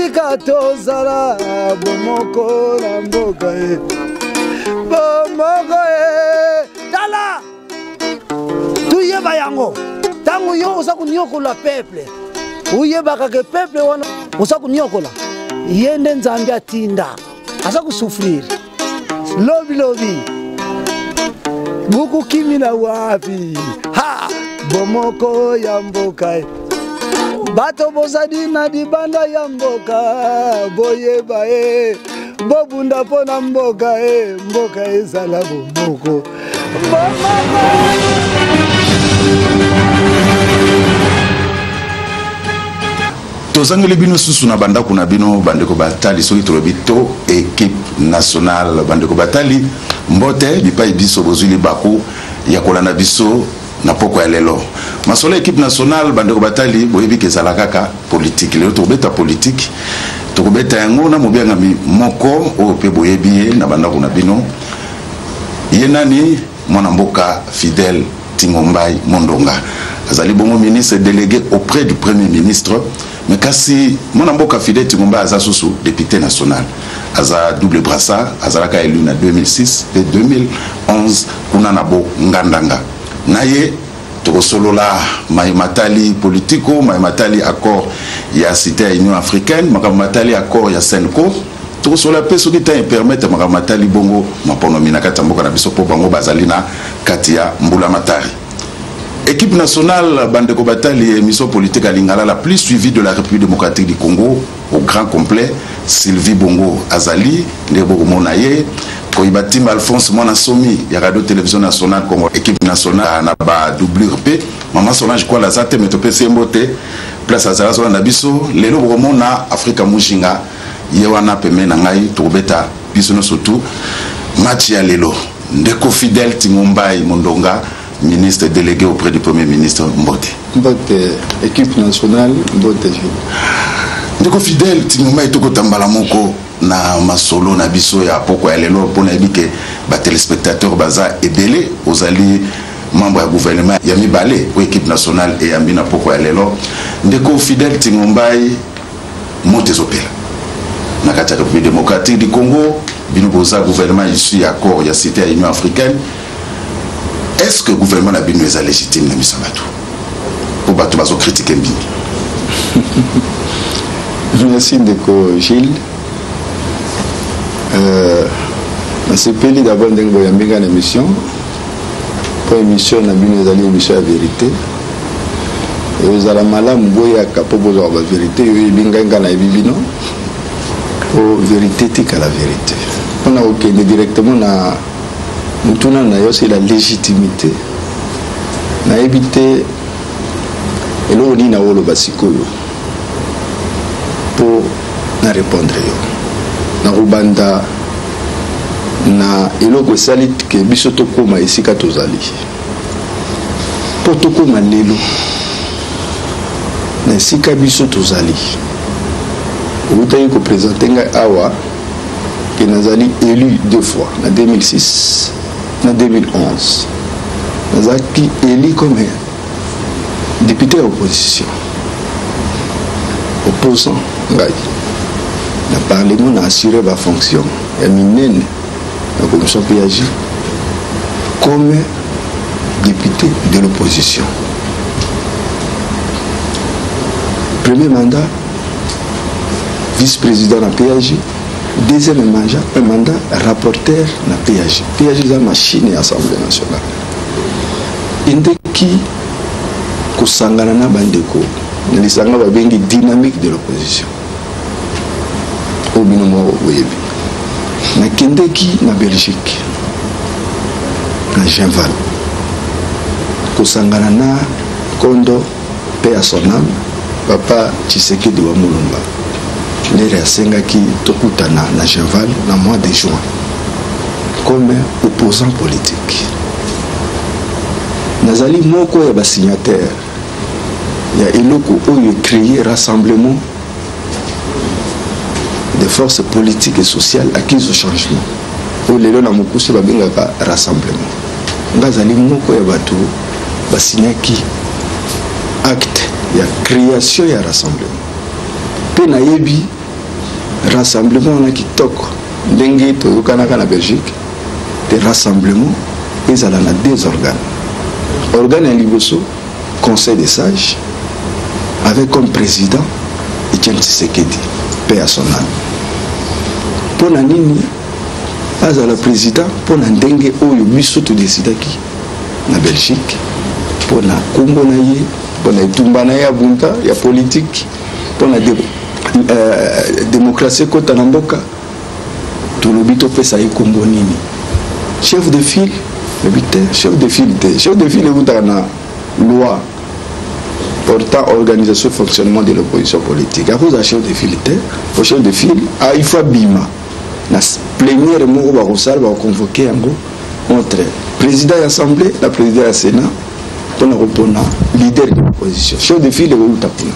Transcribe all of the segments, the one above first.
Tika tozala bomoko na mboka ye, bomoko ye. Tala, toyeba yango. Ntango yo oza koniokola peuple, oyebaka ke peuple wana oza koniokola ye nde Nzambe atinda aza kosouffrir. Lobi lobi bukukimi na wapi? Ha, bomoko ya mboka. Bato bozali na libanda ya mboka, boyeba ye, bobunda mpo na mboka ye, mboka ezala bomoko. Bomoko. Tozangeli bino susu na bandako na bino, bandeko batali. Soki tolobi to équipe nationale, bandeko batali, mbote bipai biso bozwi libaku ya kolanda biso na poko ya lelo. Masolo ya équipe nationale, bandeko batali, boyebi ke ezala kaka politique. Lelo tokobeta politique, tokobeta yango na mobiangami moko oyo mpe boyebi ye na bandako na bino. Ye nani? Mwana mboka Fidèle Tingombai Mondonga, azali bongo ministre délégué auprès du Premier ministre. Mais kasi mwana mboka Fidèle Tingombai aza susu député national, aza double brassard, azalaka élu na 2006 pe 2011 kuna na Bongandanga. Na ye tokosolola maye matali politiko, maye matali accord ya cité ya Union africaine, makambo matali accord ya CENCO. Tokosolola mpe, soki temps epermettre, makambo matali bongo maponomi na kati ya mboka na biso, mpo bango bazali na kati ya mbula matari. Équipe nationale, bandeko batali, émission politique à Lingala la plus suivie de la République démocratique du Congo au grand complet. Sylvie Bongo azali nde bokomona ye koyiba Timba Alphonse Mwana Somi ya Radio Télévision Nationale Congo. Équipe nationale na ba doublure mpe Mama Solange Kwala aza te, me topesi ye mbote place azala azolanda biso lelo. Bokomona Afrika Mujinga ye wana pembeni na ngai. Tokobeta biso nyonso tu match ya lelo. Ndeko Fidèle Tingombai Mondonga, ministre délégué auprès du Premier ministre, mbote. Mbote équipe nationale, mbote Jules. Ndeko Fidèle Tingombai, tokotambala moko na masolo na biso ya poko ya lelo, mpo nayebi ke batéléspectateur baza ebele. Ozali membre ya gouvernement ya mibale oyo équipe nationale eyambi na poko ya lelo. Ndeko Fidèle Tingombai, moto ezopela na kati ya République démocratique du Congo. Bino boza gouvernement issu ya accord ya cité ya Union africaine. Est ce que gouvernement na bino eza légitime na miso ya bato, mpo bato bazocritiquer mingi? Merci ndeko Gilles. Nasepeli d'abord ndenge boyambi ngai na émission, mpo émission na bino ezali émission ya vérité. Ezala malamu boyaka mpo bozwaka bavérité. Oyo oyebi ngai, ngai nayebi bino, mpo vérité tikala vérité. Mpona kokende directement na motuna na yo, c'est la légitimité. Nayebi te eloko nini naoloba sikoyo mpo na répondre yo. Nakobanda na eloko esali ke biso tokóma esika tozali. Mpo tokóma lelo na esika biso tozali, outaki koprésenter ngai awa ke nazali élu deux fois, na 2006 na 2011. Nazalaki élu comme député ya opposition, opposant. Ngai na parlement na assuré bafonction ya minene na commission PAJ comme député de l'opposition. Premier mandat, vice-président na PAJ. Deuxième mandat, un mandat, rapporteur na PAJ. PAJ eza machine ya Assemblée nationale. Endeki kosangana na bandeko na lisanga babengi Dynamique de l'opposition, oyo bino moko boyebi. Nakendeki na Belgique, na Genval, kosangana na kondo mpe ya son âme papa Tshisekedi wa Mulumba. Lere asengaki tokutana na Genval na mois de juin comme opposant politique. Nazali moko ya basignataire ya eloko oyo ecréer Rassemblement des forces politiques et sociales acquises au changement, oyo lelo na mokuse babengaka Rassemblement. Nga azali moko ya bato basignaki acte ya création ya Rassemblement, mpe nayebi Rassemblement wana kitoko ndenge toyokanaka na Belgique te, rassemblement ezala na deux organes. Organe ya liboso, conseil des sages, avec comme président Etienne Tshisekedi, paix à son âme. Mpo na nini azala président? Mpo na ndenge oyo biso todesidaki na Belgique, mpo na nkombo na ye, mpo na etumba na ye ya bunta ya politique, mpo na démocratie ekota na mboka. Tolobi topesa ye nkombo nini? Chef de file? Lobi te, chef de file te. Chef de file ekutaka na loi portant organisation, fonctionnement de l'opposition politique. Akozala chef de file te. Po chef de file, ah, il faut abima na plénière moko bakosala, bakoconvoke yango entre président ya assemblée na président ya sénat mpona kopona leader de l'opposition. Chef de file ekouta kuna.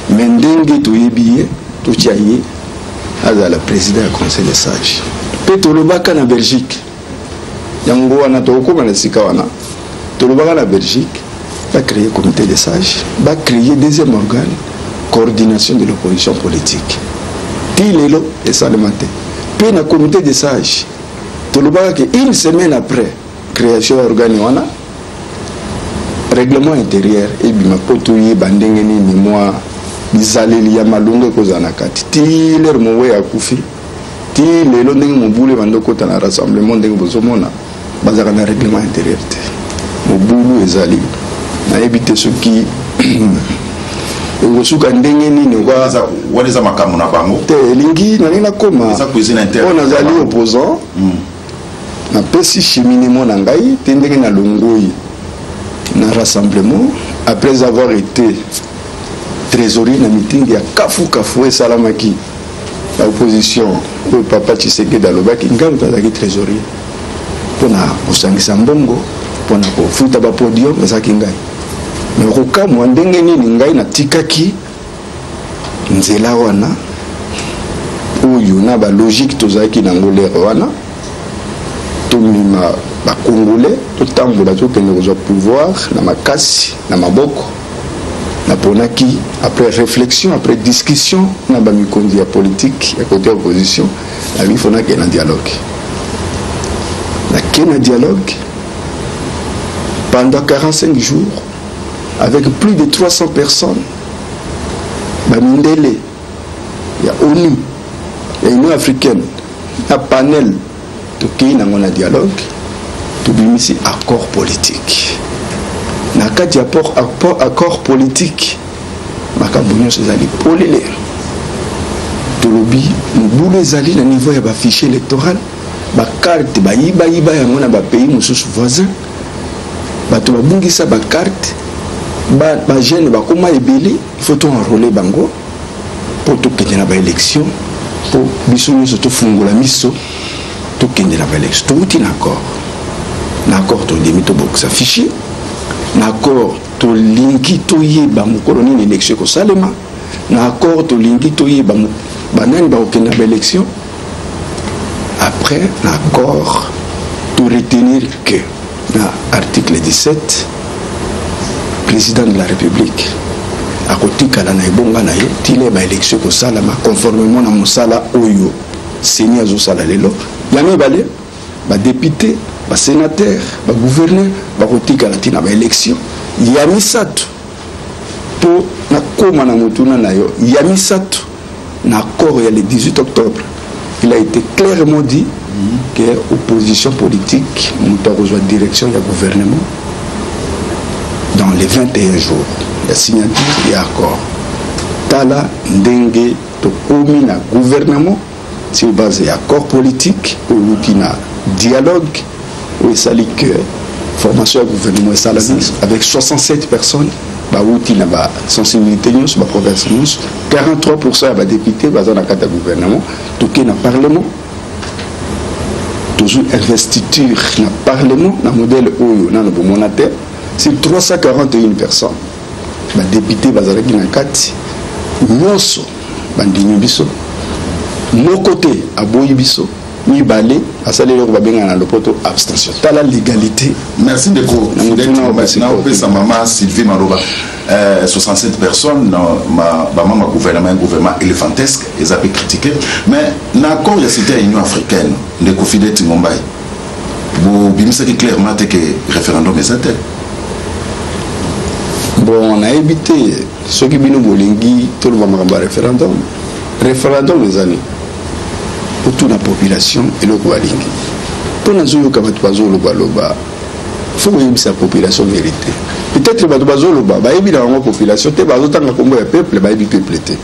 Mais ndenge toyebi ye, totia ye azala président ya conseil des sages. Mpe tolobaka na Belgique yango wana, tokokóma na esika wana. Tolobaka na Belgique bacréer comité des sages, bacréer deuxième organe, coordination de l'opposition politique. Ti lelo esalema te. Mpe na comité des sages, tolobaka ke une semaine après création ya organe wana, règlement intérieur ebima mpo toyeba ndenge nini mwa bizaleli ya malongo ekozala na kati. Ti lere mowe akufi, ti lelo, ndenge mobulu ebandi okota na rassemblement, ndenge bozomona, bazalaka na règlement intérieur te. Mobulu ezali, nayebi te soki ekosuka ndenge nini. Wana eza makambo na bango. Te, elingi nalingi nakoma. Eza cuisine interne. Oyo nazali opposant, napesi cheminement na ngai te. Ndenge nalongoi na rassemblement après avoir été trésorier na meeting ya kafu kafu esalamaki na opposition oyo papa Tshisekedi alobaki, ngai moto azalaki trésorier mpona kosangisa mbongo mpona kofuta bapodium, ezalaki ngai. Me kokamwa ndenge nini ngai natikaki nzela wana oyo na balogique tozalaki nango lere wana, tomema bacongolais, totambola, tokende kozwa pouvoir na makasi na maboko. Naponaki, après réflexion, après discussion na bamikonzi ya politique ya côté opposition, nabi fo nakende na dialogue. Nake na dialogue pendant 45 jours avec plus de 300 personnes, bamindele ya ONU, ya Union africaine, na panel. Tokei nango na dialogue, tobimisi accord politique. Na kati ya accord politique, makambo nyonso ezali polele. Tolobi mobulu ezali na niveau ya bafichier électoral, bacarte bayibayiba yango na bapays mosusu voisin, bato babungisa bacarte, bajeune bakóma ebele, il faut toenrôler bango mpo tokende na baélection, mpo biso nyonso tofungola miso, tokende na baélection. Touti na accord. Na accord, tondimi tobokisa fichier. Na accord, tolingi toyeba mokolo nini élection ekosalema. Na accord, tolingi toyeba banani bakokende na baélection. Après, na accord, toretenir que na article 17, président de la République akotikala na ebonga na ye tina baélection ekosalama, conformément na mosala oyo CENI azosala lelo. Ya mibale, badéputé, basénateur, bagouverneur bakotikala ntina baélection. Ya misato, mpo nakóma na motuna na yo, ya misato, na accord ya le 18 octobre, il a été clairement dit que opposition politique moto akozwa direction ya gouvernement dans les 21 jours ya signature ya accord. Tala ndenge tokomi na gouvernement sur base ya accord politique oyo euti na dialogue, oyo esali que formation ya gouvernement esalami avec 67 personnes bauti na basensibilité nyonso, baprovince nyonso. 43 ya badéputé baza na kati ya gouvernement. Tokei na parlement, tozwi investiture na parlement na modèle oyo nano bomona te. Sur 341 personnes, badéputé bazalaki na kati nyonso bandimi biso, moko te aboyi biso. Mibale asali eloko babengaka na lopoto abstention. Tala légalité. Merci ndeko. Naopesa mama Sylvie maloba. 67 personnes bamama gouvernement, un gouvernement éléphantesque, eza mpe critiqué, mais na accord ya cité ya Union africaine, ndeko Fidèle Tingombai, bobimisaki clairement te ke référendum eza te. Bon, nayebi te soki bino bolingi toloba makambo ya référendum. Référendum eza nini? Otuna population eloko balingi. Mpo nazoyoka bato bazolobaloba, faut koyebisa population vérité. Peut-être bato bazoloba bayebi na bango population te, bazotanga nkombo ya peuple, bayebi peuple te.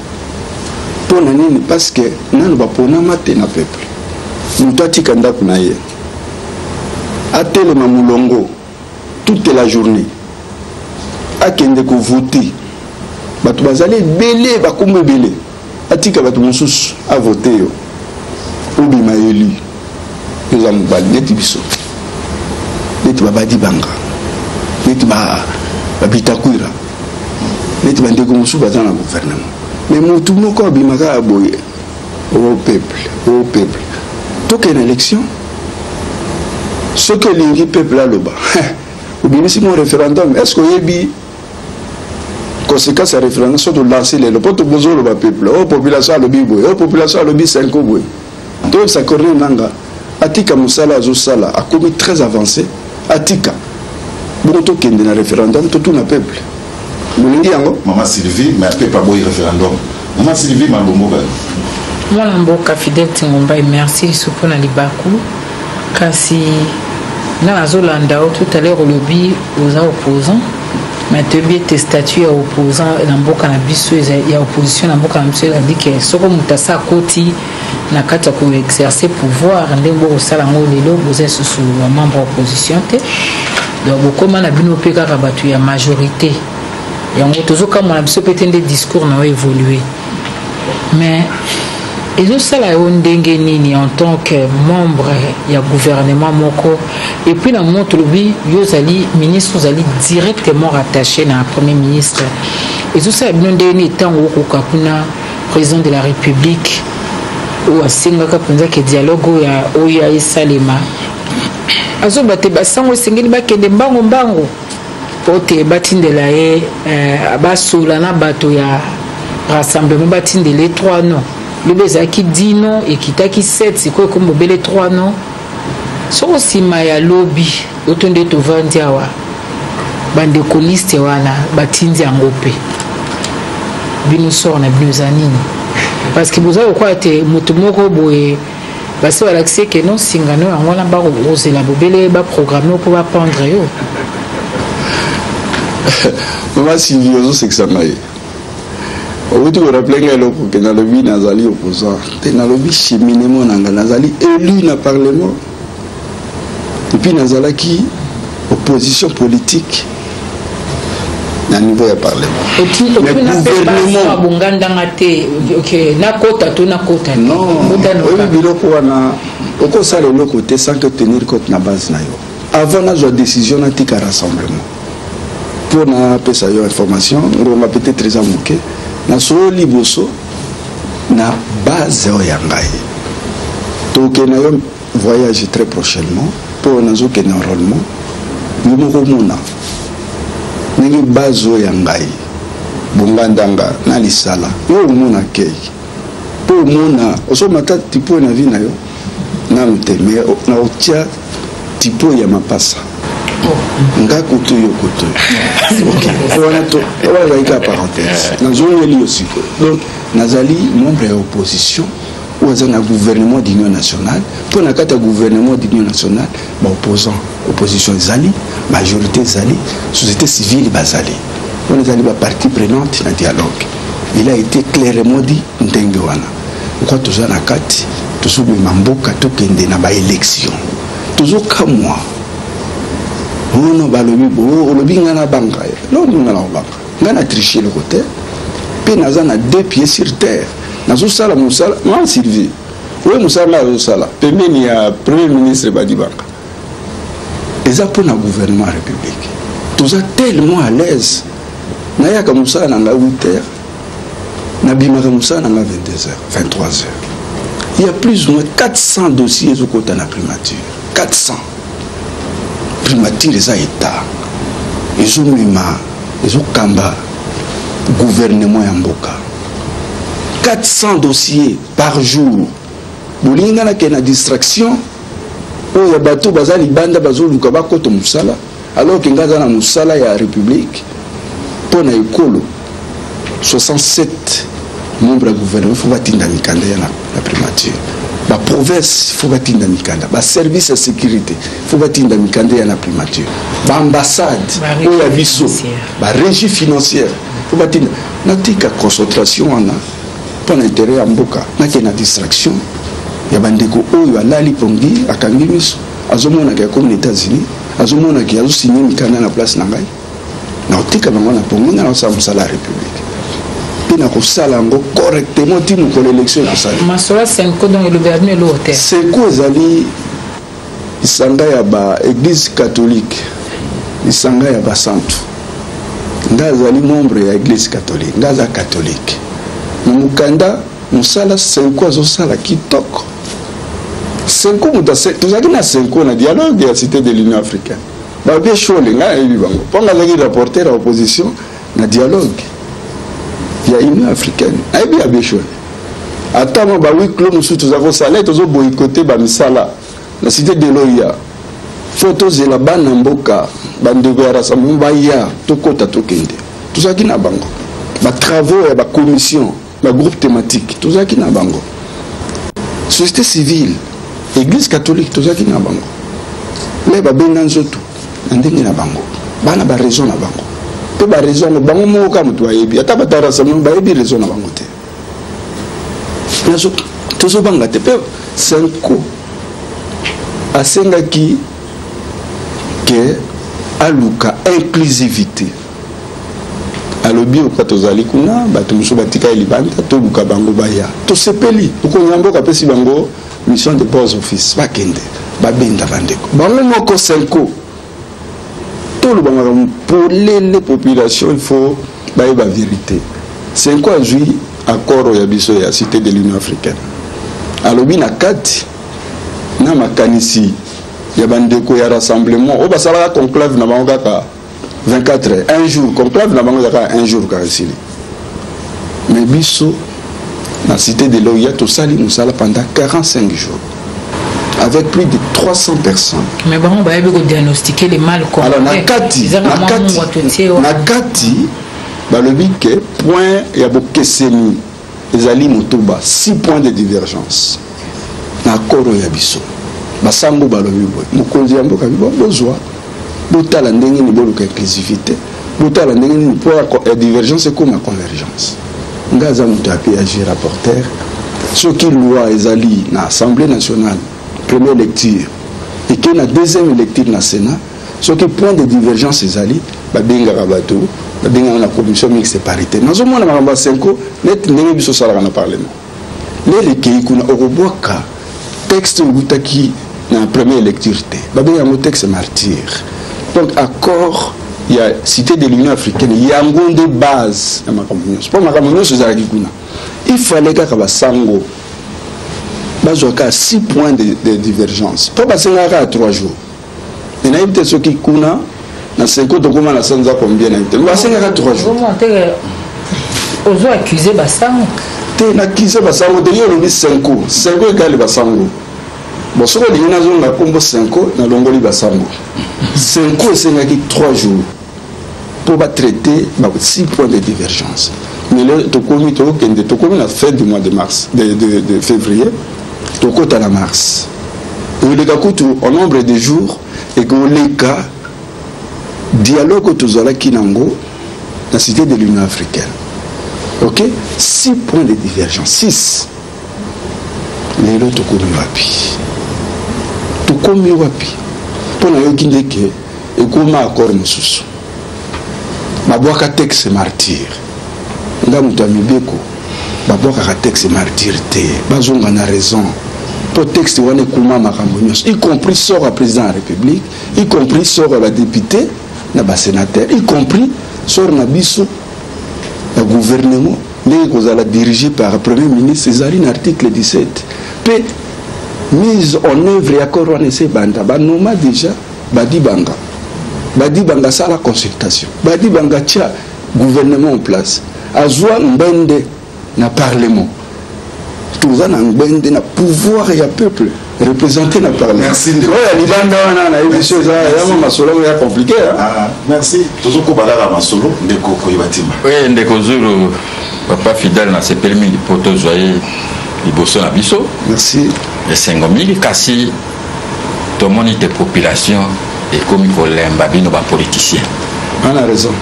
Mpo na nini? Parce que nano baponama te na peuple. Moto atika ndako na ye, atelema molongo toute la journée, akende kovote, bato bazali ebele, bakombo ebele, atika bato mosusu, avote yo, obima élu. Oza mobali neti biso, neti babadi banga, neti babitakwira, neti bandeko mosusu baza na gouvernement, mais motu moko abimaka ya boye: "O peuple, o peuple, tokende na élection." Soki olingi peuple aloba, obimisi mo référendum. Est ce que oyebi conséquence ya référendum? So tolance lelo mpo tobozoloba peuple, o population alobi boye, o population alobi cinco boye, toyebisa Corneille Nanga atika mosala azosala, akomi très avancé, atika bongo, tokende na référendum, totuna peuple. Bolingi yango? Mama Sylvie, mais ape paboyi référendum. Mama Sylvie Malomboka. Mwana mboka Fidèle Tingombai, merci lisusu mpona libaku. Kasi nga nazolanda yo tout à l'heure, olobi oza opposant, mais toyebi ete statut ya opposant na mboka na biso, ya opposition na mboka na biso, ezali ke soko moto asa akoti na kati ya koexercer pouvoir, ndenge bokosala yango lelo, boza lisusu bamembre ya opposition te. Donc bokóma na bino mpe kaka bato ya majorité. Yango tozokamwa na biso mpe te nde discours na yo évolue. Mais ezosala yo ndenge nini en tant que membre ya gouvernement moko, et puis na mo tolobi yo ozali ministre, ozali directement rattaché na premier ministre, ezosala bino ndenge nini ntango okoka kuna président de la République oyo asengaka mpenza ke dialogue oyo oyo esalema, azoba te basango esengeli bakende mbango mbango po te batindela ye, basola na bato ya rassemblement, batindela ye 3 non? Lobi ezalaki 10 non, ekitaki 7, sikoyo ekomi bobele 3 non. Soko nsima ya lobi oto nde tovandi awa, bandeko liste wana batindi yango mpe bino, sort na bino eza nini? Parce que boza lokola te moto moko boye basi balakisi eke no singano yango wana bakozela bobele baprogramme mpo bapendre yo. Mama Sylvie, ozosekisa ngai. Outi korappeler ngai eloko ke nalobi nazali opposant te. Nalobi cheminement na ngai, nazali élu na parlement et puis nazalaki opposition politique na niveau ya parlement. Mais gouvernement bongandanga te, ok, nakota to nakota. Non, oyebi biloko wana, okosala eloko te sans que tenir compte na base na yo. Avant nazwa décision natika rassemblement, mpo napesa yo information, ngonga peut-être eza moke, nasolo liboso na base oyo ya ngai. Tokende na yo voyage très prochainement, mpo nazokende enrôlement. Yo moko omona ndenge base oyo ya ngai bongandanga na lisala, yo omona kei mpo omona osomata tipo na vie na yo nanu te, mais nakotia tipo ya mapasa nga kutu yo kutu. Ok, wana wana ezali kaka parenthèse. Nazongeli yo sikoyo. Donc nazali membre ya opposition oyo aza na gouvernement d'union nationale, mpo na kati ya gouvernement d'union nationale, baopposant, opposition ezali, majorité ezali, société civile bazali wana, ezali bapartie prenante na dialogue. Il a été clairement dit ndenge wana okwa toza na kati, tozobema mboka, tokende na baélection. Tozokamwa ono balobi bo olobi ngai na banga loni, ngai na kobanga, ngai na triche eloko te, mpe naza na deux pieds sur terre. Nazosala mosala ma Sylvie oyo, mosala ngai azosala pembeni ya premier ministre Badibanga eza mpo na gouvernement ya république. Toza tellement à l'aise. Nayaka mosala na ngai 8 heures, nabimaka mosala na ngai 22 heures, 23 heures. Il y a plus ou moins 400 dossiers ezokota na primature. 400. Primature eza état. Ezomema, ezokamba gouvernement ya mboka. 400 dossiers par jour. Bolingi nga nakende na distraction oyo ya bato baza libanda bazoluka bakota mosala, alors que nga aza na mosala ya république mpo na ekolo. 67 membres ya gouvernement faut batinda mikanda ya na primature, baprovince faut batinda mikanda, baservice ya sécurité faut batinda mikanda ya na primature, baambassade oyo ya biso, barégie financière faut batinda. Natika concentration wana mpo na intérêt ya mboka, nakende na distraction ya bandeko oyo alali pongi, akangi miso, azomonaka akomi na États-Unis, azomonaka azosigner mikanda na place na ngai. Nakotika bango na pongi, nga nakosala mosala ya république mpe nakosala yango correctement ti mokolo élection ekosala. Masolo CENCO donc elobela bino eloko te? CENCO ezali lisanga ya baéglise catholique, lisanga ya basantu. Nga azali membre ya église catholique, nga aza catholique. Na mokanda, mosala CENCO azosala kitoko. CENCO, moto tozalaki na CENCO na dialogue ya Cité de l'Union africaine. Babie Shole, ngai nayebi bango mpo nga azalaki rapporteur ya opposition na dialogue ya Union africaine. Nayebi abbé Shole. Ata mwa bahuis clos mosusu toza kosala, tozoboycotter bamisala na Cité de l'OUA. Faut tozela bana mboka, bandeko ya rassemblement baya, tokɔta, tokende. Tozalaki na bango batravaux ya bacommission, bagroupe thématique, tozalaki na bango. Société civile, église catholique, tozalaki na bango. Me babenga nzoto na ndenge na bango, bana baraison na bango mpe baraison yango bango moko kaka moto bayebi. Ata bato ya rassemblement bayebi raison na bango te. Tozobanga te. Mpe CENCO asengaki ke aluka inclusivité. Alobi oka tozali kuna, bato mosusu batikali libanda, toluka bango baya. Tosepeli, mokonzi ya mboka apesi bango mission de bons office, bakende babenda bandeko bango moko CENCO. Tolobangaka polele, population il faut bayeba vérité. CENCO azwi accord ya biso ya Cité de l'Union africaine, alobi na kati na makanisi ya bandeko ya rassemblement oyo basalaka conclave na bango kaka 24 heures, un jour. Conclave na bango ezaka un jour kaka, esili. Mais biso na Cité de l'OUA tosali mosala pendant 45 jours avec plus de 300 personnes. Mais bango bayebi kodiagnostiquer le mal. Alors na kati balobi ke point ya bokeseni ezali motoba, 6 points de divergence na accord oyo ya biso. Basango balobi boye, mokonzi ya mboka bi bozwa, botala ndenge nini boluka inclusivité, botala ndenge nini po ya divergence ekoma convergence. Nga aza moto ya PAG, rapporteur. Soki loi ezali na Assemblée nationale, première lecture, eke na deuxième lecture na Sénat, soki point de divergence ezali, babengaka bato, babengaka na commission mixte paritaire. Nazomona makambo ya CENCO neti ndenge biso osalaka na parlement. Lelo ekei kuna, okobwaka texte eutaki na première lecture te, babenga yango texte martyr. Donc accord ya Cité de l'Union africaine, yango nde base ya makambo nyonso, mpo makambo nyonso ezalaki kuna. Il fallait kaka basango bazwa kaka 6 points de divergence, mpo basengaka kaka 3 jours. E nayebi te soki kuna na CENCO tokóma na sanza combien, nayebi te. Basengaka 3 jours. Ozo accuse basango? Te, naccuse basango te. Yo olobi CENCO, CENCO ekali basango. Bon, soki olingi nazonga nkombo CENCO, nalongoli basango. CENCO esengaki 3 jours mpo batraiter ba 6 points de divergence. Mais lelo tokomi, tokokende, tokomi na fin du mois de mars, de février, tokota na mars. Oleka kutu en nombre de jours ekoleka dialogue oyo tozalaki nango na Cité de l'Union africaine. Ok, 6 points de divergence, 6. Lelo tokomi wapi? Tokomi wapi? Mpo nayoki ndeke ekoma accord mosusu, babwaka texte martyr. Nga moto ya mibeko, babwakaka texte martyr te. Bazonga na raison, mpo texte wana ekoma makambo nyonso, y compris sort ya président ya république, y compris sort ya badéputé na basénateur, y compris sort na biso ya gouvernement ndenge kozala dirigé par premier ministre. Ezali na article 17. Mpe mise en œuvre ya accord wana esi ebanda, banoma déjà Badibanga. Badibanga asala consultation, Badibanga atia gouvernement en place, azwa ngbende na parlement. Toza na ngbende na pouvoir ya peuple représenté na parlement. Merci, ndeko. Oyo ya libanda wana nayebi biso eza yango masolo yango ya compliqué, hein? Ah, merci. Tozokoba kaka masolo, ndeko Koyeba Ntimba. Oui, ndeko Zulu, papa Fidèle, nasepeli mingi mpo tozwa ye liboso na biso. Merci. Esengo mingi, kasi tomoni te population ekomi kolemba bino bapoliticien. Ana raison.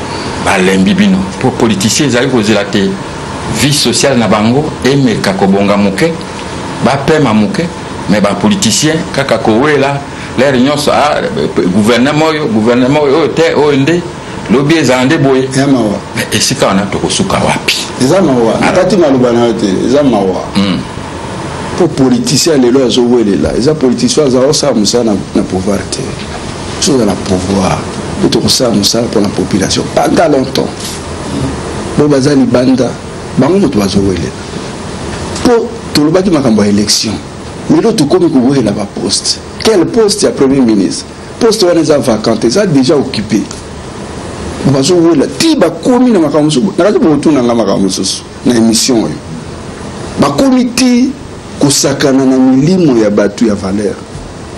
Balembi bino mpo politicien ezali kozela te vie sociale na bango emeka kobonga moke, bapema moke, mais bapoliticien kaka kowela lere nyonso, ah, gouvernement oyo, gouvernement oyo, oyo te, oyo nde lobi ezala nde boye. Ya mawa. Mais esika wana tokosuka wapi? Eza mawa, nakati maloba na yo te, eza mawa mpo politicien ya lelo azowelela. Eza politicien aza osala mosala na pouvoir te. So oza na pouvoir mpo tokosala mosala mpona population pendant longtemps. Bo baza libanda, bango moto bazowelela mpo tolobaki makambo ya élection. Lelo tokomi kowelela baposte. Quel poste ya premier ministre? Poste wana eza vacante, eza déjà occupé. Bazowela ti bakomi na makambo mosusu. Nakati bokotuna nga makambo mosusu na émission oyo. Bakomi ti kosakana na milimo ya bato ya valeur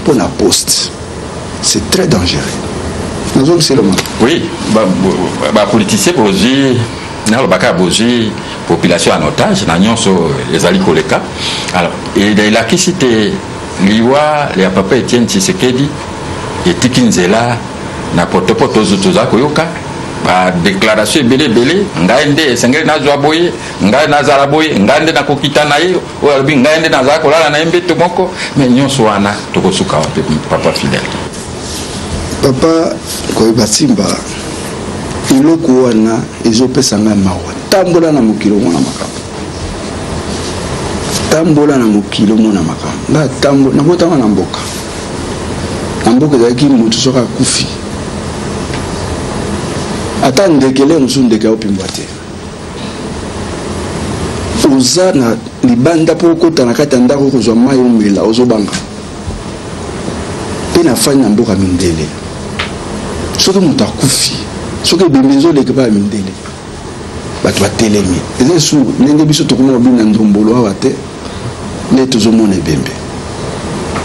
mpo na poste. C'est très dangereux. Nazongisela ma. Oui, bapoliticien bozwi, nalobaka, bozwi population en otage na nyonso ezali koleka. Alors elakisi te liwa ya papa Etienne Tshisekedi etiki nzela na potopoto. Toza koyoka badéclaration ebele ebele: ngai nde esengeli nazwa boye, ngai nazala boye, ngai nde nakokita na ye, oyo alobi ngai nde nazala kolala na ye mbeto moko. Mais nyonso wana tokosuka wapi, papa Fidèle? Papa Koyeba Nsimba, eloko wana ezopesa ngai mawa. Tambola na mokili, omona makambo. Tambola na mokili, omona makambo. Nga tambo nabotama na mboka. Na mboka ezalaki motu soki akufi, ata ndekele mosusu, ndeke aopimbwa te. Oza na libanda mpo okota na kati ya ndako okozwa mai omela, ozobanga. Mpe nafandi na mboka mindele, soki moto akufi, soki ebembe ezoleka epai ya mindele, bato batelemi. Eza esu ndenge biso tokoma kobina ndombolo awa te. Nde tozomona ebembe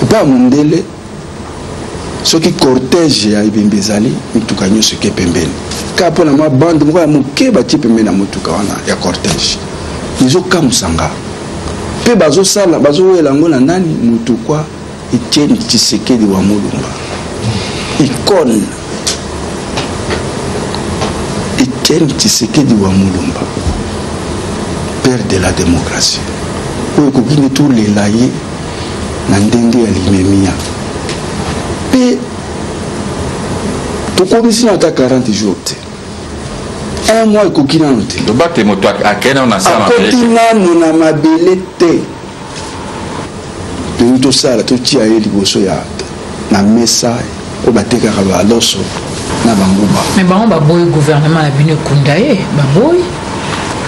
epai ya mondele, soki cortège ya ebembe ezali, mituka nyonso eke pembeni kaka mpo na mwa bande moko ya moke batie pembeni na motuka wana ya cortège. Ezokamwisa nga. Mpe bazosala, bazowela yango na nani? Motu kwa Etienne Tshisekedi wa Mulumba, icône. Etienne Tshisekedi wa Mulumba, père de la démocratie, oyo ekoki nde tolela ye na ndenge ya limemia. Mpe tokomisi na ata 40 jours te, un mois ekoki nano te. Loba te moto akei nano na sala. Akoti nano na mabele te. Tolingi tosala, totia ye liboso ya na mesa oyo batekaka baloso na banguba. Mais bango baboyi gouvernement na bino ekunda ye. Baboyi.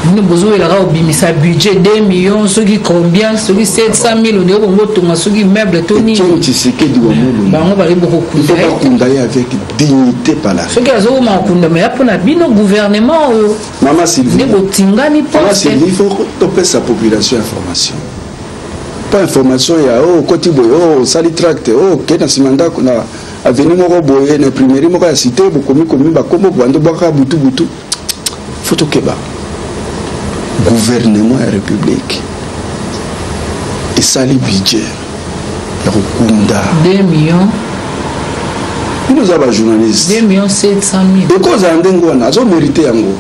Bino bozowelaka obimisa budget 2 millions, soki combien, soki 700 000, ondeko bongo otonga soki immeuble to nini. Etienne Tshisekedi wa Mulumba. Bango bali bokokunda il faut ye. Bakunda ye avec dignité par la Soki azokoma kokundama ya mpona bino gouvernement oyo Mama Sylvie. Nde botingami Mama poste. Sylvie, il faut topesa population information, pas information ya oyo okoti boye, oyo osali tract, oyo okei na nsima ndako na avenue moko boye, na imprimerie moko ya cité, bokomi komi bakombo bando bwaka butu butu. Faut tokeba. Gouvernement ya république esali budget ya kokunda 2 millions. Bino oza bajournaliste. 2 millions 700 000. Ekozala ndenge wana, azomérite yango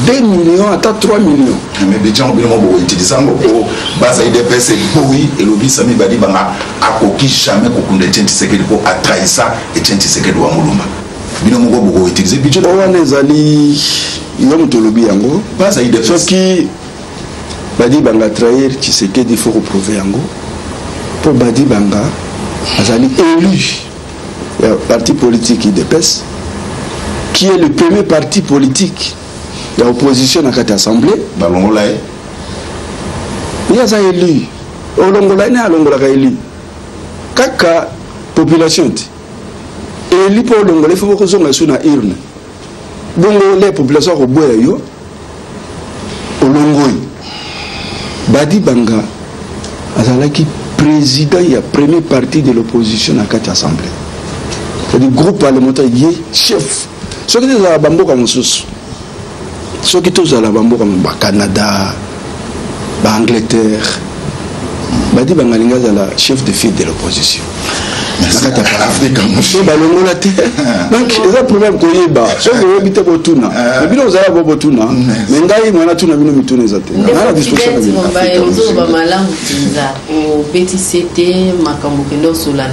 2 millions, ata 3 millions. Mais budget yango, bino moko bokoutilize yango po base ya UDPS eboyi. Elobi Sami Badibanga akoki jamais kokunda Etienne Tshisekedi mpo atrahisa Etienne Tshisekedi wa Mulumba. Bino moko bokoutilize budget. O wana ezali yo moto olobi yango. Base ya UDPS. Soki Badibanga trahir Tshisekedi, faut koprouve yango, mpo Badibanga azali élu ya parti politique UDPS, qui est le premier parti politique ya opposition na kati ya assemblée. Balongola ye. Ye aza élu. Olongola ye, alongolaka eli kaka population te. Eli mpo olongola, ifo bokozonga esu na urne. Bongo le population akoboya yo, olongoi. Badibanga azalaki président ya premier parti de l'opposition na kati ya assemblée, c'est-à-dire groupe parlementaire, ye chef. Soki tozala bamboka mosusu, soki tozala bamboka bacanada, baangleterre, Badibanga alingi azala chef de file de l'opposition na kati ya Afrika. So balongola te. Donc eza problème koyeba. Soki oyebi te, botuna. Mais bino ozala bo botuna, mais ngai mwana tuna bino mituna eza te nga na disposition na bino. Mbaye, ozoloba malamu mpenza. Obetisi te makambo okende osola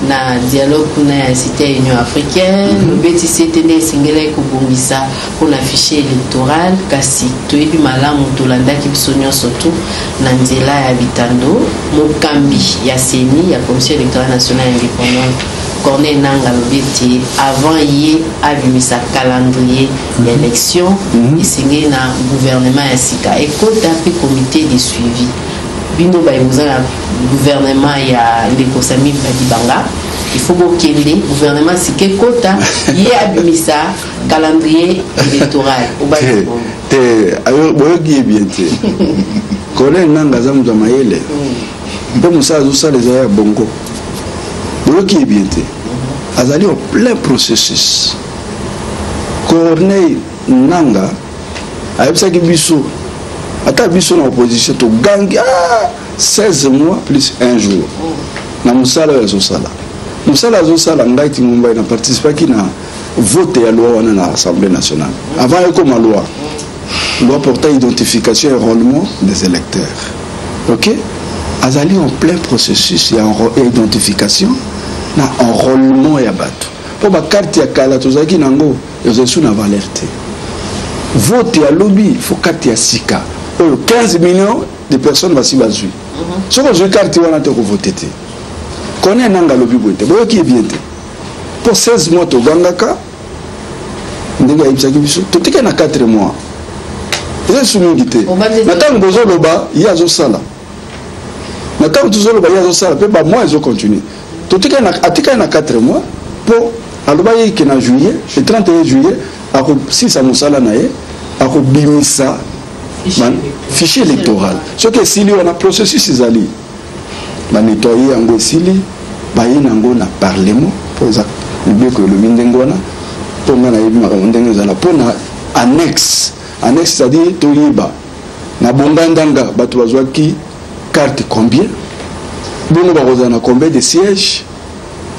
na dialogue kuna ya cité ya Union africaine. Obetisi te nde esengelaki kobongisa mpona fichier électoral. Kasi toyebi malamu, tolandaki biso nyonso tu na nzela ya bitando, mokambi ya CENI, ya Commission électorale nationale indépendante, Corneille Nanga, alobi ete avant ye abimisa calendrier ya élection, esengeli na gouvernement ya sika ekota mpe comité de suivi. Bino baye boza na gouvernement ya ndeko Sami Badibanga, il faut bokende gouvernement sika ekota, ye abimisa calendrier électoral. Obaki te? Boyoki ye bien te. Corneille Nanga aza moto ya mayele mpe mosala azosala eza ya bongo. Boyoki ye bien te. Azali en plein processus. Corneille Nanga ayebisaki biso, ata biso na opposition togangi, ah, 16 mois plus un jour na mosala oyo azosala. Mosala azosala, ngai Tingumbai na participaki na vote ya loi wana na Assemblée nationale avant ekoma loi, loi portant identification et enrôlement des électeurs. Ok, azali en plein processus ya identification na enrôlement ya bato, mpo bacarte ya kala tozalaki nango ezali su na valeur te. Vote ya lobi, faut carte ya sika oyo 15 millions de personnes basi bazwi. Soki ozwi carte wana te, kovote te. Corneille Nanga alobi boye te, boyoki ye bien te. Mpo 16 mois togangaka ndenge ayebisaki biso, totikali na 4 mois, eza lisusu mingi te. Na ntango bozoloba, ye azosala. Na ntango tozoloba, ye azosala mpe bamois ezocontinue. Atikali na 4 mois, mpo alobaki ke na juillet, le 31 juillet, akosilisa mosala na ye, akobimisa fichier électoral. Soki esili wana, processus ezali banettoye yango, esili, baye nango na parlement, mpo eza mibeko elobi ndenge wana. Mpo nga nayebi makambo ndenge ezala mpo na annexe. Annexe, c'est-à-dire toyeba na bongandanga bato bazwaki carte combien, bongo bakozala na combien de sièges.